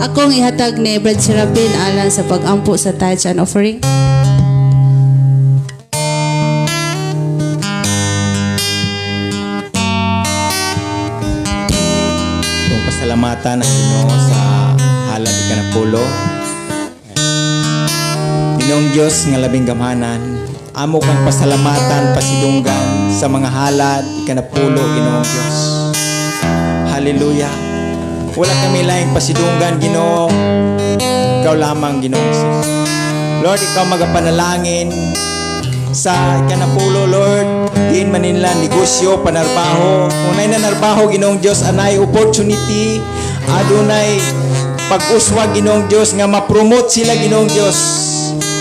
Akong ihatag ni Brad Serapin alang sa pag-ampo sa tithes and offering. Itong pasalamatan ang Ginoo sa halad ikanapulo. Ginoong Dios nga labing gamhanan, amo kang pasalamatan, pasidunggan sa mga halad ikanapulo, Ginoong Dios. Hallelujah. Wala kami laing pasidunggan, Ginoo. Ikaw lamang, Ginoong Jesus. Lord, ikaw magapanalangin sa ikanapulo, Lord. Diin man nila negosyo, panarbaho. Kung nay nanarbaho, Ginoong Dios, anay opportunity, adunay pag-uswag, Ginoong Dios, nga ma-promote sila, Ginoong Dios.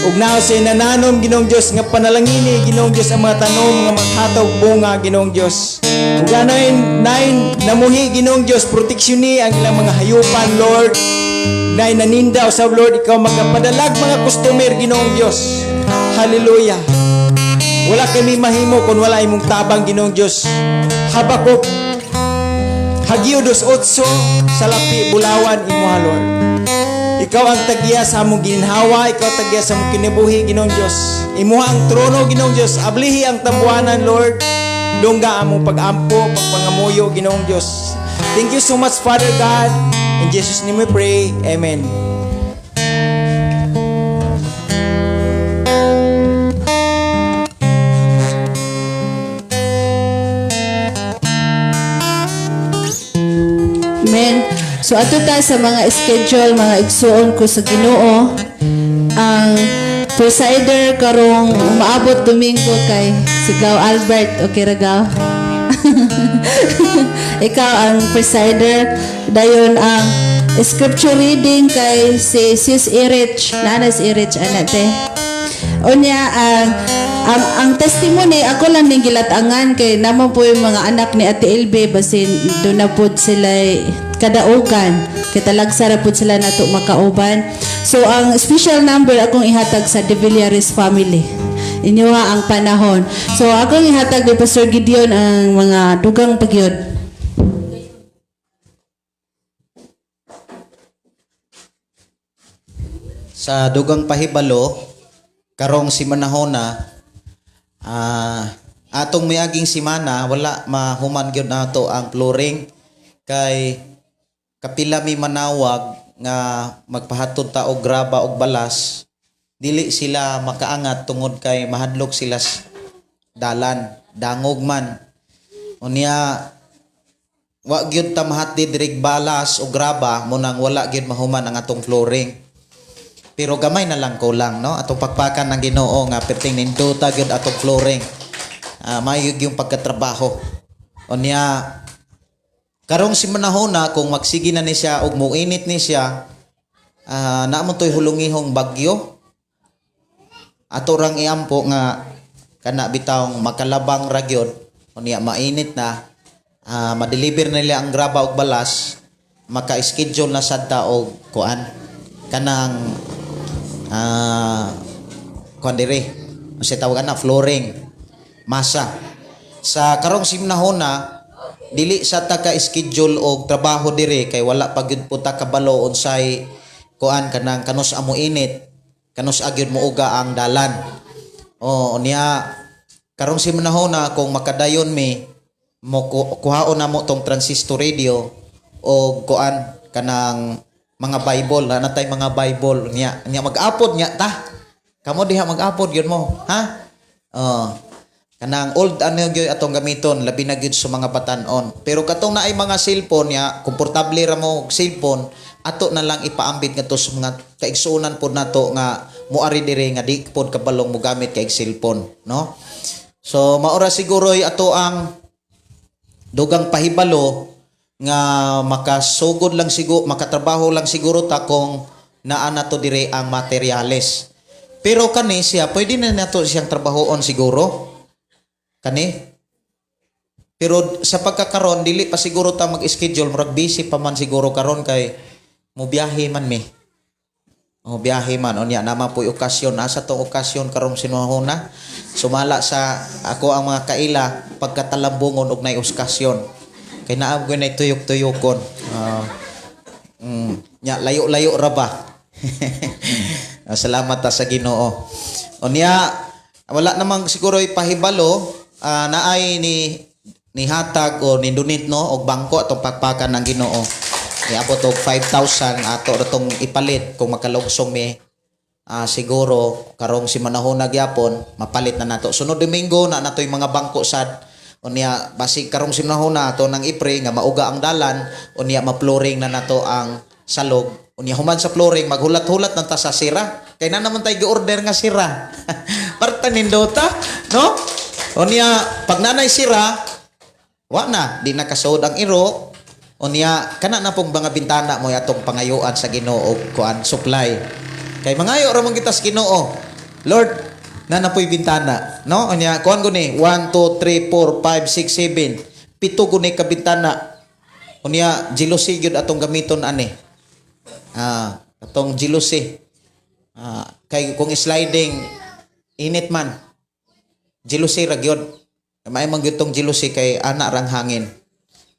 Ug naa sa inananom, Ginoong Dios, nga panalangini, Ginoong Dios, ang mga tanom nga maghatag bunga, Ginoong Dios. Ug anay nain namuhi, Ginoong Dios, proteksyon ang ilang mga hayupan, Lord. Nay naninda usab, Lord, ikaw magapadalag mga customer, Ginoong Dios. Hallelujah. Wala kami mahimo kung wala imong tabang, Ginoong Dios. Habakuk Hageo 2:8 Salapi, Bulawan imoha, Lord. Ikaw ang tagya sa among ginhawa, ikaw tagya sa among kinabuhi, Ginoong Dios. Imuha ang trono, Ginoong Dios. Ablihi ang tambuanan, Lord. Dungga among pag-ampo, pagpangamuyo, Ginoong Dios. Thank you so much, Father God. In Jesus' name we pray. Amen. Amen. So ato ta sa mga schedule, mga igsuon ko sa Ginoo. Ang presider karong umaabot Domingo kay si Gao Albert. Okay ra, Gao? Ikaw ang presider. Dayon ang scripture reading kay si Sis Erich. Nana si Erich, ana te. Unya ang testimony ako lang ning gilatangan kay naman po yung mga anak ni Ate Elbe, basin do na pod sila kadaugan kay talagsa ra pod sila nato makauban. So ang special number akong ihatag sa De Villares family. Inyo ang panahon. So akong ihatag ni Pastor Gideon ang mga dugang pagyud. Sa dugang pahibalo, karong simanahona, atong miaging simana, wala mahuman gyud nato ang flooring kay kapila mi manawag nga magpahatod ta og graba og balas, dili sila makaangat tungod kay mahadlok sila dalan, dangog man. Unya wa gyud ta mahatdi diri balas og graba, mo nang wala gyud mahuman ang atong flooring. Pero gamay na lang kulang, no? Atong pakpakan ng Ginoo nga perting nindota gyud atong flooring. Maayo yung pagkatrabaho. Unya karong si manahona kung magsige na ni siya og muinit ni siya, naa mo toy hulungihong bagyo. Ato rang iampo nga kana bitawng makalabang ra gyud. Unya mainit na, ma-deliver nila ang graba og balas, maka-schedule na sad ta og kuan kanang kuan diri, unsa tawag ana, flooring masa. Sa karong simnahona dili sa ta ka schedule og trabaho diri kay wala pa gyud po ta kabalo unsay kuan kanang kanus amo init, kanus agyud mo uga ang dalan. O unya karong simnahona kung makadayon mi mo kuhaon na mo tong transistor radio o kuan kanang mga Bible, na tay mga Bible niya. Niya mag-apod niya ta. Kamo diha mag-apod gyud mo, ha? Oh. Kanang old ano gyud atong gamiton, labi na gyud sa mga batan-on. Pero katong naay mga cellphone niya, komportable ra mo og cellphone, ato na lang ipaambit ngadto sa mga kaigsuonan pod nato nga moari dire nga di pod kabalong mogamit kay cellphone, no? So maora siguro ato ang dugang pahibalo nga makasugod lang siguro, makatrabaho lang siguro ta kung naa na to dire ang materyales. Pero kani siya, pwede na nato siyang trabahoon siguro. Kani. Pero sa pagkakaron dili pa siguro ta mag-schedule, murag busy pa man siguro karon kay mobiyahe man mi. O biyahe man unya naman po'y okasyon, asa tong okasyon karong sinuhuna. Sumala sa ako ang mga kaila pagkatalambungon og nay okasyon. Kay naa gyud nay tuyok-tuyokon. Nya layo-layo ra ba? Salamat ta sa Ginoo. Unya wala namang siguro ipahibalo, naay ni nihatag o ni donate no og bangko atong pakpakan ng Ginoo. Niabot og 5,000 ato ra tong ipalit kung makalugsong mi. Siguro karong si manahona gyapon mapalit na nato. Sunod Domingo na nato yung mga bangko sad. Unya basig karong si manahona ato nang ipre nga mauga ang dalan, unya ma-flooring na nato ang salog. Unya human sa flooring maghulat-hulat nang ta sa sira. Kay na naman tayo gi-order nga sira. Parta nindota, no? Unya pag nanay sira, wa na, di na kasuod ang iro. Unya kana na pong mga bintana mo atong pangayuan sa Ginoo og kuan supply. Kay mangayo ra man kita sa Ginoo. Lord, na na po'y bintana, no? Unya kuan guni 1 2 3 4 5 6 7. Pito guni ka bintana. Unya jealousy gyud atong gamiton ani. Atong jealousy. Kay kung sliding init man. Jealousy ra gyud. May man gyud tong jealousy kay ana rang hangin.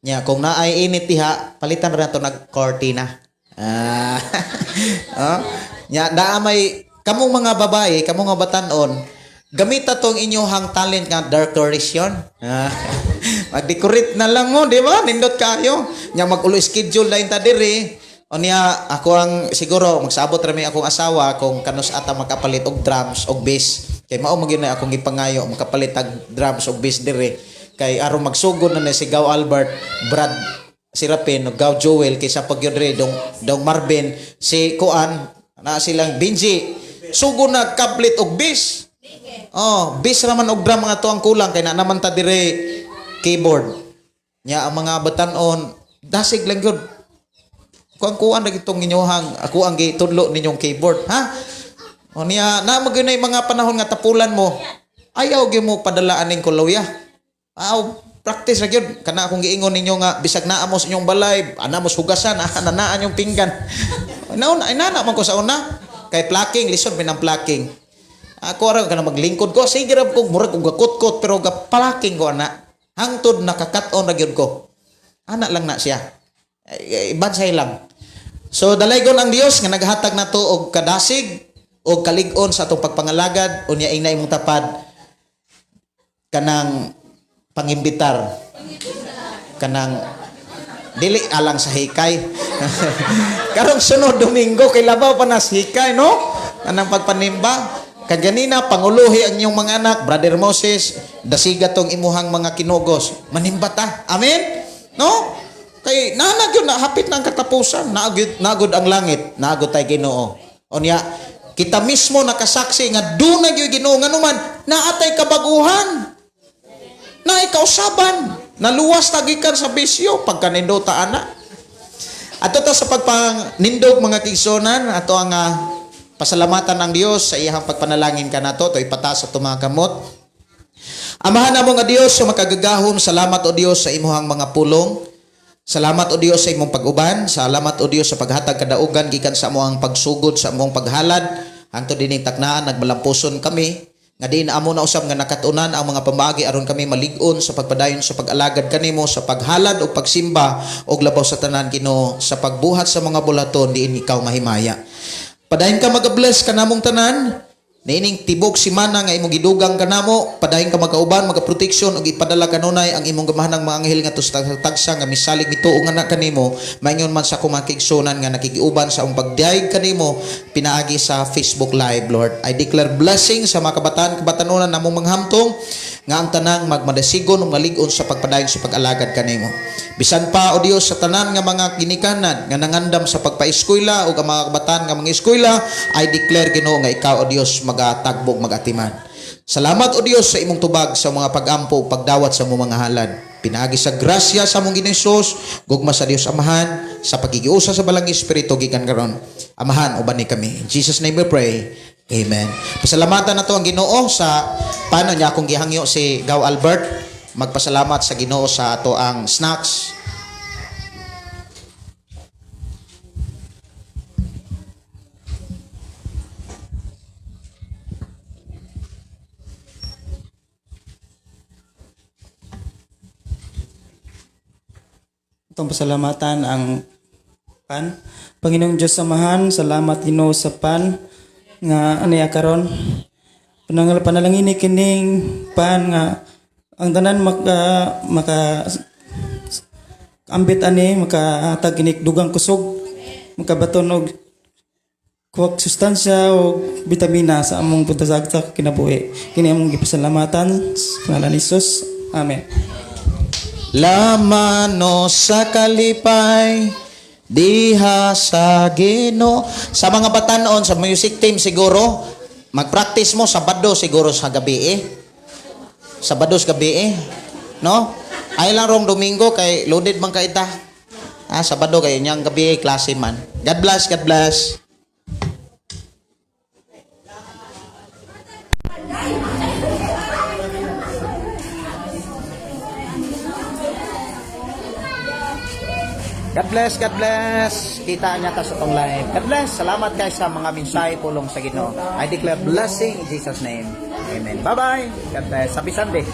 Nya kung naay init diha, palitan ra nato nag cortina. Oh. Nya naa may kamong mga babae, kamong mga batan-on, gamita tong inyohang talent nga decoration. Mag-decorate na lang mo, di ba? Nindot kayo. Nya mag-ulo schedule na ta diri. Unya ako ang siguro magsabot ra mi akong asawa kung kanus ata makapalit og drums og bass. Kay mao man gyud na akong gipangayo makapalit og drums og bass diri. Kay aron magsugod na ni si Gaw Albert, Brad Sirapin, ug Gaw Joel kaysa pag yun diri dong dong Marvin, si Kuan na silang Benji. Sugod na kablit og bass. Oh, bass ra man og drum mga to ang kulang kay na naman ta dire keyboard. Nya ang mga batan-on dasig lang gyud. Kuan-kuan ra gitong inyohang ako ang gitudlo ninyong keyboard, ha? O niya na magyud na yung mga panahon nga tapulan mo. Ayaw gyud mo padala aning kulawya. Aw, practice ra gyud kana akong giingon ninyo nga bisag naa mo sa inyong balay, ana mo hugasan, ana naan yung pinggan. Nauna ay nana man ko sa una. Kay plucking, lisod man ang plucking. Ako ra kana maglingkod ko, sige ra ko murag og gakutkot pero ga-plucking ko ana. Hangtod nakakat-on ra gyud ko. Ana lang na siya. Ibansay lang. So dalaygon ang Dios nga naghatag nato og kadasig og kalig-on sa atong pagpangalagad unya ingna imong tapad kanang pangimbitar kanang dili alang sa hikay. Karong sunod Domingo kay labaw pa na sa hikay, no? Kanang pagpanimba. Kaganina panguluhi ang inyong mga anak, Brother Moses, dasiga tong imuhang mga kinugos. Manimba ta. Amen? No? Kay naanag yun, hapit na ang katapusan, naagod, naagod ang langit, naagod tay Ginoo. Unya, kita mismo nakasaksi nga dunay gyud Ginoo nganuman naatay kabaguhan. Naay kausaban, naluwas ta gikan sa bisyo pagkanindota ana. Ato ta sa pagpanindog mga kigsunan, ato ang pasalamatan ang Dios sa iyang pagpanalangin kanato, to ipataas sa mga kamot. Amahan namo nga Dios sa makagagahom, salamat o Dios sa imuhang mga pulong. Salamat o Dios sa imong pag-uban, salamat o Dios sa paghatag kadaugan gikan sa among pagsugod sa among paghalad. Hangtod dining taknaan nagmalampuson kami nga diin amo na usab nga nakatunan ang mga pamaagi aron kami malig-on sa pagpadayon sa pag-alagad kanimo sa paghalad ug pagsimba og labaw sa tanan Ginoo sa pagbuhat sa mga bulaton diin ikaw mahimaya. Padayon ka magabless kanamong tanan niining tibok simana nga imong gidugang kanamo, padayon ka magauban, magaproteksyon ug ipadala kanunay ang imong gamahanang mga anghel nga tagsa nga misalig mituo nga na kanimo, maingon man sa akong mga kaigsunan nga nakikiuban sa among pagdayeg kanimo pinaagi sa Facebook Live. Lord, I declare blessing sa mga kabataan kabatanunan namong manghamtong nga ang tanang magmadasigon ug malig-on sa pagpadayon sa pag-alagad kanimo. Bisan pa o Dios sa tanan nga mga ginikanan nga nangandam sa pagpaeskwela ug ang mga kabataan nga mga eskwela, I declare Ginoo nga ikaw o Dios magatagbog magatiman. Salamat o Dios sa imong tubag sa mga pag-ampo ug pagdawat sa imong mga halad. Pinaagi sa grasya sa among Ginoong Hesus, gugma sa Dios Amahan, sa pagigiusa sa Balang Espiritu gikan karon. Amahan, uban ni kami. In Jesus name we pray. Amen. Pasalamatan na to ang Ginoo sa paano niya akong gihangyo si Gaw Albert. Magpasalamat sa Ginoo sa ato ang snacks. Itong pasalamatan ang pan. Panginoong Diyos Amahan, salamat Ginoo sa pan nga aniya karon. Panalangin ni kining pan nga ang tanan maka Ambit ani makahatag kini dugang kusog, makabaton og kuwag sustansya o bitamina sa among puntasag sa kinabuhi. Kini among gipasalamatan sa ngalan ni Jesus. Amen. Lamano sa kalipay diha sa Ginoo. Sa mga batanon sa music team, siguro magpractice mo Sabado siguro sa gabi eh. Sabado sa gabi eh. No? Ay lang rong Domingo kay loaded man kay ta. Ah, Sabado kay niyang gabi eh, klase man. God bless, God bless. God bless, God bless. Kita niya ta sa tong live. God bless. Salamat kay sa mga mensahe, pulong sa Ginoo. I declare blessing in Jesus' name. Amen. Bye-bye. God bless. Happy Sunday.